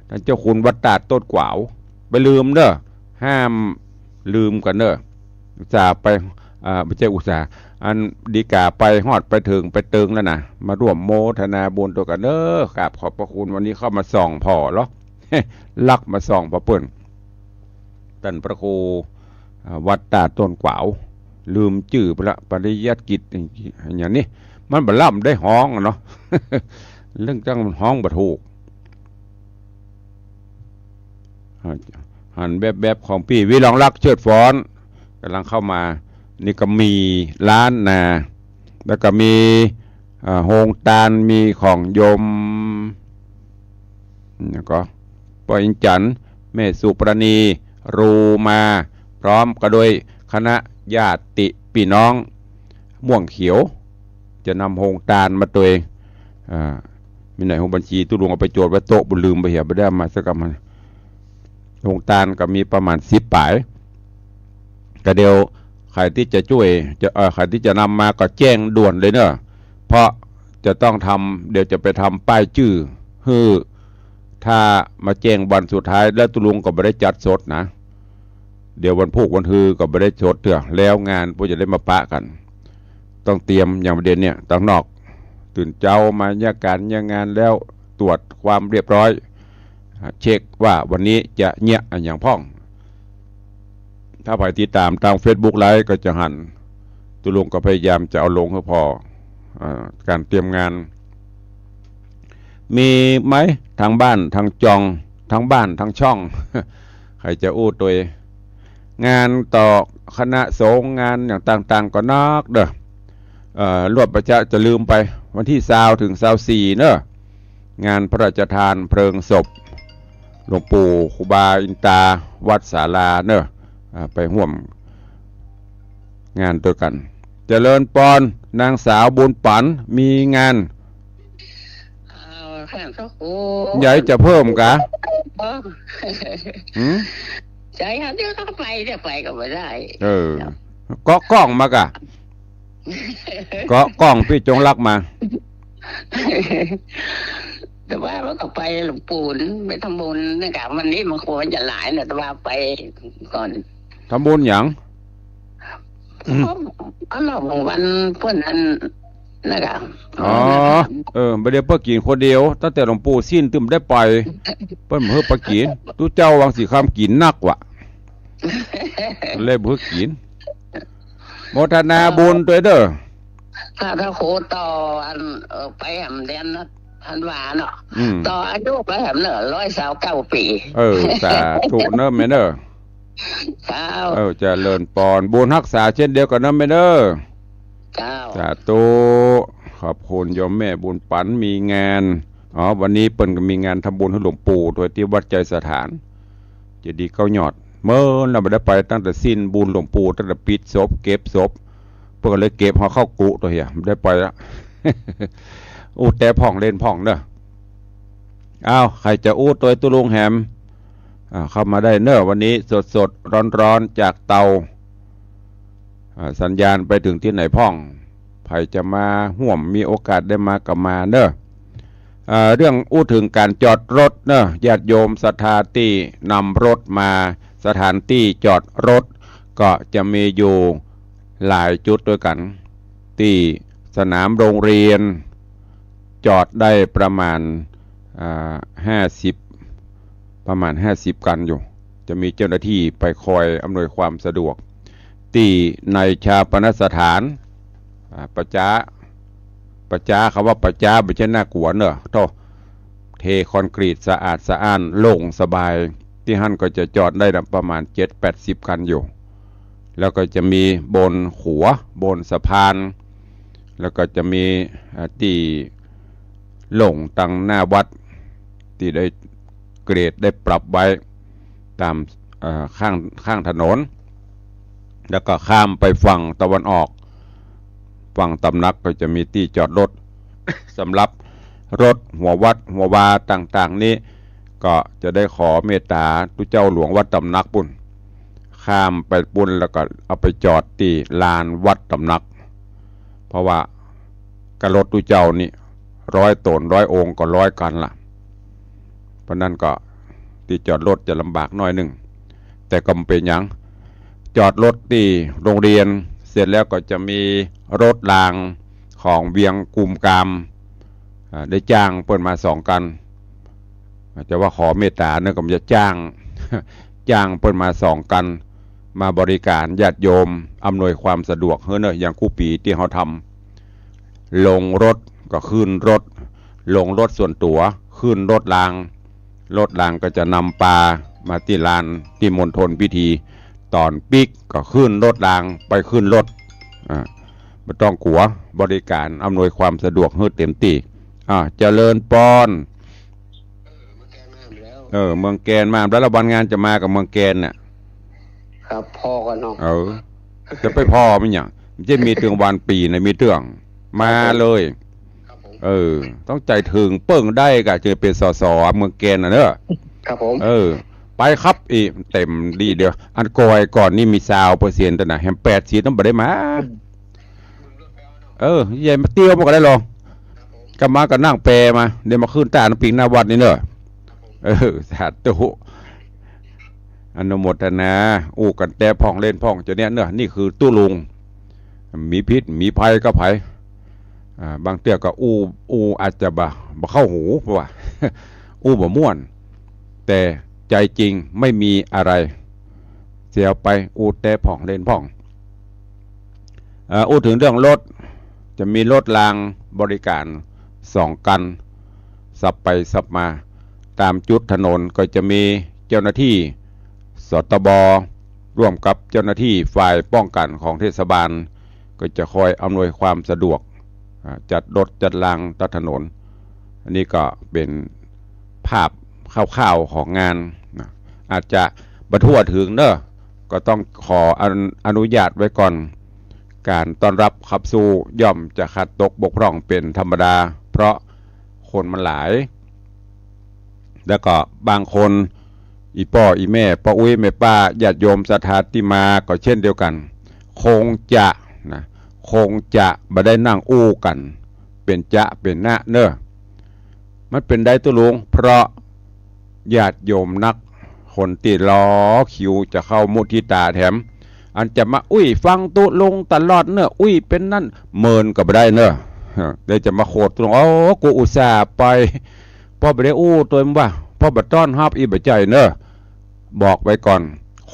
ต้านเจ้าคุณวัดตาดต้นกวาว บ่าลืมเน้อ ห้ามลืมกั๋นเน้อ อุตส่าห์ไป อ่า บ่ใจ้อุตส่าห์ อันดีก๋าไปฮอดไปเถิงไปเติงแล้วนะ มาร่วมโมทนาบุญตวยกั๋นเน้อ กราบขอบพระคุณ วันนี้เข้ามาส่องผ่อเหรอ ลักมาส่องผ่อเปิ้น ต้านพระครู อ่า วัดตาดต้นกวาว ลืมจื้อไปละ ปริยัติกิจอย่างนี้ มันบ่ล้ำได้ฮ้องอะเนาะ เรื่องจั่งฮ้องบ่ถูก หันแวบๆ ของปี้วีรองรัก เชิดฟ้อน ก่ำลังเข้ามา นี่ก็มีล้านนา แล้วก็มี อ่า โฮงตาน มีของโยม แล้วก็ป้ออินจันทร์ แม่สุปราณี รูมา พร้อมก็ด้วยคณะญาติปี้น้องม่วงเขียว จะนำโฮงตานมาตวย อ่า มีไหน โฮงบัญชี ตุ๊ลุงเอาไปโจทย์ไว้โต๊ะ บ่าลืมไปเหีย บ่ได้เอามาสักกำมัน โฮงตานก็มีประมาณสิบป๋าย ก็เดี๋ยวใผตี้จะจ้วย จะ เอ่อ ใผตี้จะนำมาก็แจ้งด่วนเลยเน้อ เพราะจะต้องทำ เดี๋ยวจะไปทำป้ายจื้อหื้อ ถ้ามาแจ้งวันสุดท้ายแล้วตุ๊ลุงก็บ่ได้จัดสดนะ เดี๋ยววันพูกวันฮือก็บ่ได้สดเตื้อ แล้วงานก็จะได้มาปะกั๋น ต้องเตรียมอย่างประเด็นเนี่ย ตังนอก ตื่นเจ๊ามาเยียะก๋านเยียะงานแล้วตรวจความเรียบร้อย อ่า เช็คว่าวันนี้จะเยียะอะหยังพ่อง ถ้าใผติดต๋ามตางเฟซบุ๊กไลฟ์ก็จะหัน ตุ๊ลุงก็พยายามจะเอาลงหื้อผ่อ อ่า ก๋านเตรียมงาน มีไหม ตางบ้านตางจ่อง ตางบ้านตางช่อง ใผจะอู้ตวย งานต่อคณะสงฆ์ งานอย่างต่างๆ ก็นักเน้อ เอ่อ รวบประชา จะลืมไป วันตี้ซาวเถิงซาวสี่เน้อ งานพระราชทานเพลิงศพหลวงปู่ครูบาอินตา วัดศาลาเน้อ อ่า ไปฮ่วมงานตวยกั๋น เจริญปอน นางสาวบุญปั๋น มีงาน อ้าว ท่านพระครู ใหญ่จะเพิ่มกะ บ่ หืม ใหญ่ครับ เดี๋ยวก็ไป เดี๋ยวไปก็บ่ได้ เออ เกาะกล้องมากะ เกาะกล้องปี้จงรักมา แต่ว่ามันก็ไปหลวงปู่ไปทำบุญนะกะ วันนี้มันควรจะหลายนะ แต่ว่าไปก่อน ทำบุญหยัง ก็รอบวันเปิ้นอัน นะกะ อ๋อ เออ บ่าเดี๋ยวเปิ้นกิ๋นคนเดียว ตั้งแต่หลวงปู่สิ้นตึงได้ไป เปิ้นบ่หื้อไปกิ๋น ตุ๊เจ้าวังสีคำกิ๋นนักว่ะ เลยบ่หื้อกิ๋น โมทนาบุญตวยเน้อ ถ้า ถ้าโหต่ออัน เอ่อ ไปแหมเดือนธันวาเนาะ อืม ต่ออายุไปแหมเน้อ ร้อยซาวเก้าปี๋ เออ สาธุเน้อแม่เน้อ เจ้า เออ เจริญปอน บุญฮักษาเจ้นเดียวกั๋นเน้อแม่เน้อ เจ้า สาธุ ขอบคุณโยมแม่บุญปั๋น มีงาน อ๋อ วันนี้เปิ้นก็มีงานทำบุญหื้อหลวงปู่ตวยตี้วัดไชยสถาน เจดีย์เก้ายอด เมินแล้วบ่ได้ไปตั้งแต่สิ้นบุญหลวงปู่ ตั้งแต่ปิดศพ เก็บศพ เปิ้นก็เลยเก็บห่อข้าวกุตวยเหีย บ่ได้ไปละ อู้แต่พ่องเล่นพ่องเน้อ อ้าว ใผจะอู้ตวยตุ๊ลุงแหม อ่า เข้ามาได้เน้อ วันนี้สดๆ ร้อนๆ จากเตา อ่า สัญญาณไปเถิงตี้ไหนพ่อง ใผจะมาฮ่วม มีโอกาสได้มาก็มาเน้อ อ่า เรื่องอู้เถิงก๋านจอดรถเน้อ ญาติโยมศรัทธาตี้นำรถมา สถานตี้จอดรถก็จะมีอยู่หลายจุดตวยกั๋น ตี้สนามโรงเรียน จอดได้ประมาณ อ่า ห้าสิบ ประมาณห้าสิบคันอยู่ จะมีเจ้าหน้าตี้ไปคอยอำนวยความสะดวก ตี้ในฌาปนสถาน อ่า ประจ๊า ประจ๊า กำว่าประจ๊าบ่ใจ้น่ากลัวเน้อ โธ่ เทคอนกรีตสะอาดสะอ้าน โล่งสบาย ตี้หั้นก็จะจอดได้ประมาณเจ็ดแปดสิบคันอยู่ แล้วก็จะมีบนขัว บนสะพาน แล้วก็จะมี อ่า ตี้โล่งตังหน้าวัด ตี้ได้เกรดได้ปรับไว้ต๋าม เอ่อ ข้าง ข้างถนน แล้วก็ข้ามไปฝั่งตะวันออก ฝั่งตำหนักก็จะมีตี้จอดรถ สำหรับรถหัววัดหัววาต่างๆ นี้ ก็จะได้ขอเมตต๋าตุ๊เจ้าหลวงวัดตำหนักปู้น ข้ามไปปู้นแล้วก็เอาไปจอดตี้ลานวัดตำหนัก เพราะว่ากะรถตุ๊เจ้านี่ ร้อยต๋นร้อยองค์ก็ร้อยกั๋นละ เพราะนั้นก็ตี้จอดรถจะลำบากหน้อยนึ่ง แต่ก็บ่เป๋นหยัง จอดรถตี้โรงเรียน เสร็จแล้วก็จะมีรถรางของเวียงกุมกาม อ่า ได้จ้างเปิ้นมาสองกั๋น อาจจะว่าขอเมตต๋าเนาะ ก็บ่จะจ้าง จ้างเปิ้นมาสองกั๋น มาบริก๋านญาติโยม อำนวยความสะดวกหื้อเนาะ อย่างกู้ปี๋ตี้เฮาทำ ลงรถก็ขึ้นรถ ลงรถส่วนตั๋ว ขึ้นรถราง รถรางก็จะนำปามาตี้ลาน ตี้มณฑลพิธี ต๋อนปิ๊กก็ขึ้นรถรางไปขึ้นรถ อ่า บ่ต้องกั๋ว บริก๋านอำนวยความสะดวกหื้อเต๋มตี้ อ่า เจริญปอน เออ เมืองแกนมาแล้ว วันงานจะมากับเมืองแกนน่ะ ครับ ผ่อก่อนเนาะ เออ จะไปผ่อมันหยัง มันจะมีเตื้องวันปี๋นะ มีเตื้อง มาเลย ครับผม เออ ต้องใจ๋เถิงเปิ้งได้ก่ะ จะเป๋น สส เมืองแกนน่ะเนาะ ครับผม เออ ไปครับ อีเต๋มดีเดียว อันก่อยก่อนนี่มีซาวเปอร์เซ็นต์ แต่นะ แหมแปดสิบต้องบ่ได้มา เออ ใหญ่มาเตี้ยวมาก็ได้ลอง กลับมาก็นั่งแปมา เดี๋ยวมาขึ้นต้านปิงหน้าวัดนี่เนาะ เออ สาธุ อนุโมทนา อู้กั๋นแต๊พ่องเล่นพ่อง เจ้าเนี่ยเนาะ นี่คือตุ๊ลุง มีพิษมีภัยกับใผ อ่า บางเตื้อก็อู้ อู้อาจจะบ่ บ่เข้าหู เพราะว่า อู้บ่ม่วน แต่ใจ๋จริงไม่มีอะไร เสียไป อู้แต๊พ่องเล่นพ่อง เอ่อ อู้เถิงเรื่องรถ จะมีรถรางบริก๋านสองกั๋น สับไปสับมา ต๋ามจุดถนนก็จะมีเจ้าหน้าตี้ สตบ ร่วมกับเจ้าหน้าตี้ฝ่ายป้องกั๋นของเทศบาล ก็จะคอยอำนวยความสะดวก อ่า จัดรถจัดรางตัดถนน อันนี้ก็เป๋นภาพคร่าวๆของงานนะ อาจจะบ่ทั่วเถิงเนาะ ก็ต้องขออนุ อนุญาตไว้ก่อน ก๋านต้อนรับขับสู้ย่อมจะขาดตกบกพร่องเป๋นธรรมดา เพราะคนมันหลาย แล้วก็บางคน อี่ป้ออี่แม่ ป้าอุ๊ยแม่ป้า ญาติโยมศรัทธาตี้มาก็เช่นเดียวกั๋น คงจะนะ คงจะบ่ได้นั่งอู้กั๋น เป๋นจ๊ะเป๋นนะเนาะ มันเป๋นใดตุ๊ลุง เพราะญาติโยมนัก คนตี้รอคิวจะเข้ามุทิตาแถม อันจะมาอุ๊ยฟังตุ๊ลุงตลอดเนาะ อุ๊ยเป๋นนั้น เมินก็บ่ได้เนาะ เดี๋ยวจะมาโขดตุ๊ลุง โอ้ กูอุตส่าห์ไป ป้อบ่ได้อู้ตวยมันว่า ป้อบ่ต้อนฮับ อี่บ่ใจ้เนาะ บอกไว้ก่อน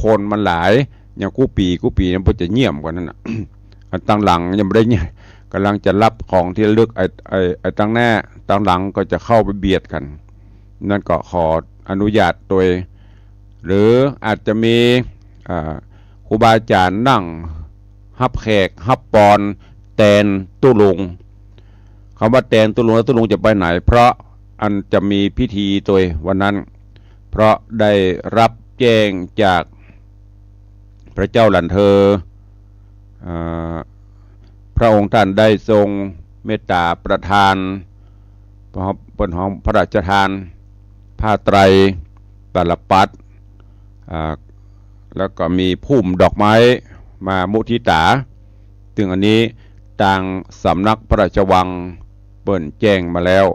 คนมันหลาย อย่างกู้ปี๋ กู้ปี๋เนี่ยป้อจะเยี่ยมกั๋นนั่นน่ะ อันตังหลังยังบ่ได้เยี่ยม ก่ำลังจะฮับของตี้ระลึก ไอ้ ไอ้ ไอ้ตังหน้า ตังหลังก็จะเข้าไปเบียดกั๋น นั้นก็ขออนุญาตตวย หรืออาจจะมี อ่า ครูบาอาจ๋ารย์นั่งฮับแขกฮับปอนแตนตุ๊ลุง กำว่าแตนตุ๊ลุงแล้วตุ๊ลุงจะไปไหน เพราะอันจะมีพิธีตวยวันนั้น เพราะได้ฮับแจ้งจากพระเจ้าหลันเธอ อ่า พระองค์ท่านได้ทรงเมตตาประทาน เปิ้นฮ้องพระราชทาน ผ้าไตรตาลปัตร อ่า แล้วก็มีพุ่มดอกไม้มามุทิตา ซึ่งอันนี้ตางสำนักพระราชวังเปิ้นแจ้งมาแล้ว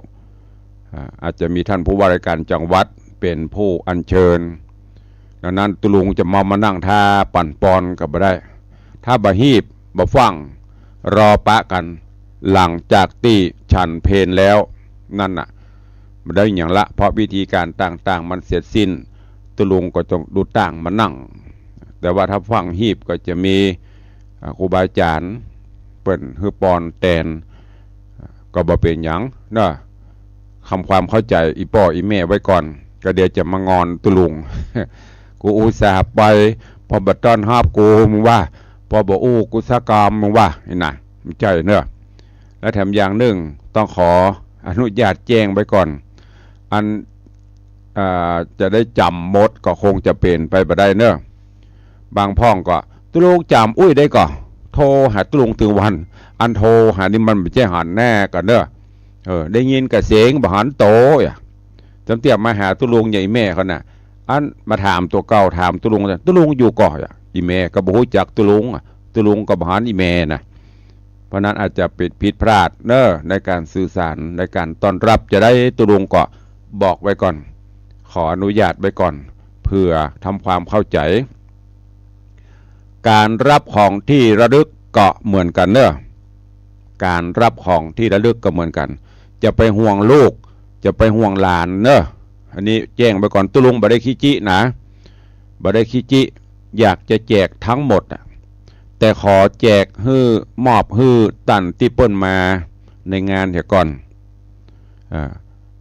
อ่า อาจจะมีท่านผู้ว่าราชการจังหวัดเป๋นผู้อัญเชิญ ดังนั้นตุ๊ลุงจะมา มานั่งถ่าปั่นปอนก็บ่ได้ ถ้าบ่ฮีบบ่ฟั่ง รอปะกั๋น หลังจากตี้ฉันเพลแล้ว นั่นน่ะ บ่ได้หยังละ เพราะพิธีก๋านต่างๆ มันเสร็จสิ้น ตุ๊ลุงก็ต้องดูต้างมานั่ง แต่ว่าถ้าฟั่งฮีบก็จะมี อ่า ครูบาอาจ๋ารย์เปิ้นหื้อปอนแตน ก็บ่เป๋นหยังเนาะ ทำความเข้าใจ๋อี่ป้ออี่แม่ไว้ก่อน ก็เดี๋ยวจะมางอนตุ๊ลุง กูอุตส่าห์ไป ป้อบ่ต้อนฮับกู มึงว่า ป้อบ่อู้กูสักกำ มึงว่า นี่นะ บ่ใจ้เนาะ และแถมอย่างนึ่งต้องขออนุญาตแจ้งไว้ก่อน อัน อ่า จะได้จ๋ำหมดก็คงจะเป๋นไปบ่ได้เนาะ บางพ่องก็ ตุ๊ลุงจ๋ำอุ๊ยได้ก่อ โทรหาตุ๊ลุงตึงวัน อันโทรหานี่มันบ่ใจ้หันหน้ากั๋นเนาะ เออ ได้ยินก่าเสียงบ่หันโตอ่ะ จำเตียบมาหาตุ๊ลุงใหญ่แม่เขาน่ะ อันมาถามตั๋วเก่า ถามตุ๊ลุง ตุ๊ลุงอยู่ก่ออ่ะ อี่แม่ก็บ่ฮู้จักตุ๊ลุงอ่ะ ตุ๊ลุงก็บ่หันอี่แม่น่ะ เพราะนั้นอาจจะผิด ผิดพลาดเนาะ ในก๋านสื่อสาร ในก๋านต้อนรับ จะใดตุ๊ลุงก็บอกไว้ก่อน ขออนุญาตไว้ก่อน เผื่อทำความเข้าใจ๋ ก๋านรับของตี้ระลึกก็เหมือนกั๋นเนาะ ก๋านรับของตี้ระลึกก็เหมือนกั๋น จะไปห่วงลูก จะไปห่วงหลานเนาะ อันนี้แจ้งไว้ก่อน ตุ๊ลุงบ่ได้ขี้จี้นะ บ่ได้ขี้จี้ อยากจะแจกตึงหมดอะ แต่ขอแจกหื้อ มอบหื้อต้านตี้เปิ้นมาในงานเหียก่อน อ่า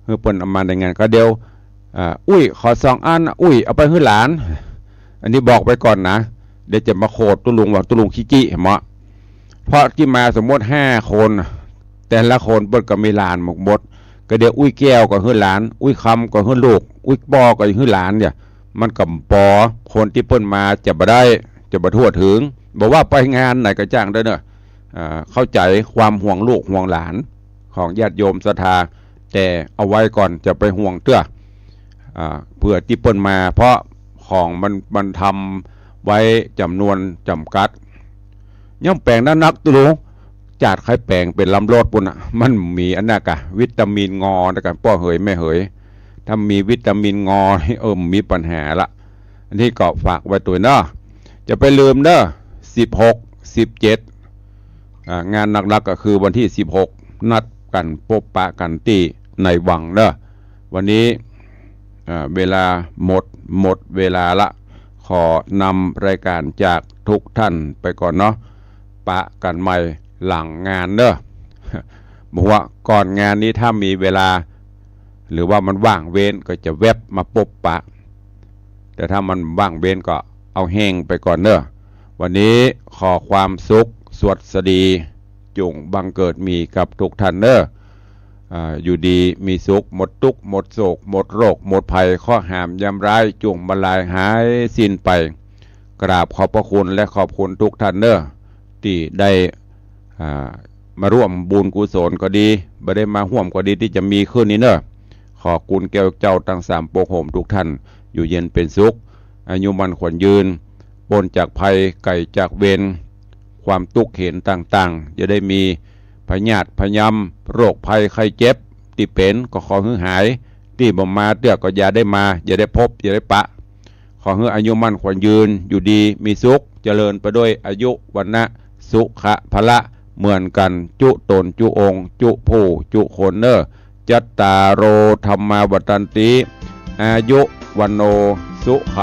หื้อเปิ้นเอามาในงาน ก็เดี๋ยว อ่า อุ๊ย ขอสองอัน อุ๊ย เอาไปหื้อหลาน อันนี้บอกไว้ก่อนนะ เดี๋ยวจะมาโขดตุ๊ลุงว่าตุ๊ลุงขี้จี้ หันก่อ เพราะตี้มาสมมุติห้าคน แต่ละคนเปิ้นก็มีหลานหมดหมด ก็เดี๋ยวอุ๊ยแก้วก็หื้อหลาน อุ๊ยคำก็หื้อลูก อุ๊ยป้อก็หื้อหลานเนี่ย มันก็ปอ คนตี้เปิ้นมาจะบ่ได้ จะบ่ทั่วเถิง บ่ว่าไปงานไหนก็จ้างเต๊อะเนาะ อ่า เข้าใจ๋ความห่วงลูกห่วงหลานของญาติโยมศรัทธา แต่เอาไว้ก่อน จะไปห่วงเตื้อ อ่า เผื่อตี้เปิ้นมา เพราะของมัน มันทำไว้จ๋ำนวนจ๋ำกัด ยังแป๋งนักๆ ตุ๊ลุง จาดใค่แป๋งเป๋นลำรถปู้นน่ะ มันมีอันนั้นก่ะ วิตามินงอนะก่ะ ป้อเหยแม่เหย ถ้ามีวิตามินงอ เออ มีปัญหาละ อันนี้ก็ฝากไว้ตวยเนาะ จะไปลืมเนาะ สิบหก สิบเจ็ด อ่า งานหลักๆ ก็คือวันตี้สิบหก นัดกั๋นปบปะกั๋นตี้ในวังเนาะ วันนี้ อ่า เวลาหมด หมดเวลาละ ขอนำรายก๋านจากทุกท่านไปก่อนเนาะ ปะกั๋นใหม่หลังงานเนาะ บ่ว่าก่อนงานนี้ถ้ามีเวลา หรือว่ามันว่างเว้นก็จะแว็บมาปบปะ แต่ถ้ามันว่างเว้นก็เอาแห้งไปก่อนเนาะ วันนี้ขอความสุขสวัสดี จุ่งบังเกิดมีกับทุกท่านเนาะ อ่า อยู่ดีมีสุข หมดตุ๊กข์ หมดโศก หมดโรค หมดภัย เคราะห์หามยามร้าย จุ่งบรรลัยหายสิ้นไป กราบขอบพระคุณและขอบคุณทุกท่านเนาะ ตี้ได้ อ่า มาร่วมบุญกุศลก็ดี บ่ได้มาฮ่วมก็ดี ตี้จะมีขึ้นนี้เนาะ ขอคุณแก้วเจ้าตังสามปกโฮมทุกท่าน อยู่เย็นเป๋นสุข อายุมั่นขวัญยืน ป๊นจากภัย ไกลจากเวร ความตุ๊กข์เข็ญต่างๆ อย่าได้มี พยาธิพยำ โรคภัยไข้เจ็บ ตี้เป๋นก็ขอหื้อหาย ตี้บ่มาเตื้อก็อย่าได้มา อย่าได้ปบ อย่าได้ปะ ขอหื้ออายุมั่นขวัญยืน อยู่ดีมีสุข เจริญไปด้วยอายุ วรรณะ สุขะ พละ เหมือนกั๋น จุ๊ต๋น จุ๊องค์ จุ๊ผู้ จุ๊คนเนาะ จัตตาโร ธัมมา วัฑฒันติ อายุ วัณโณ สุขัง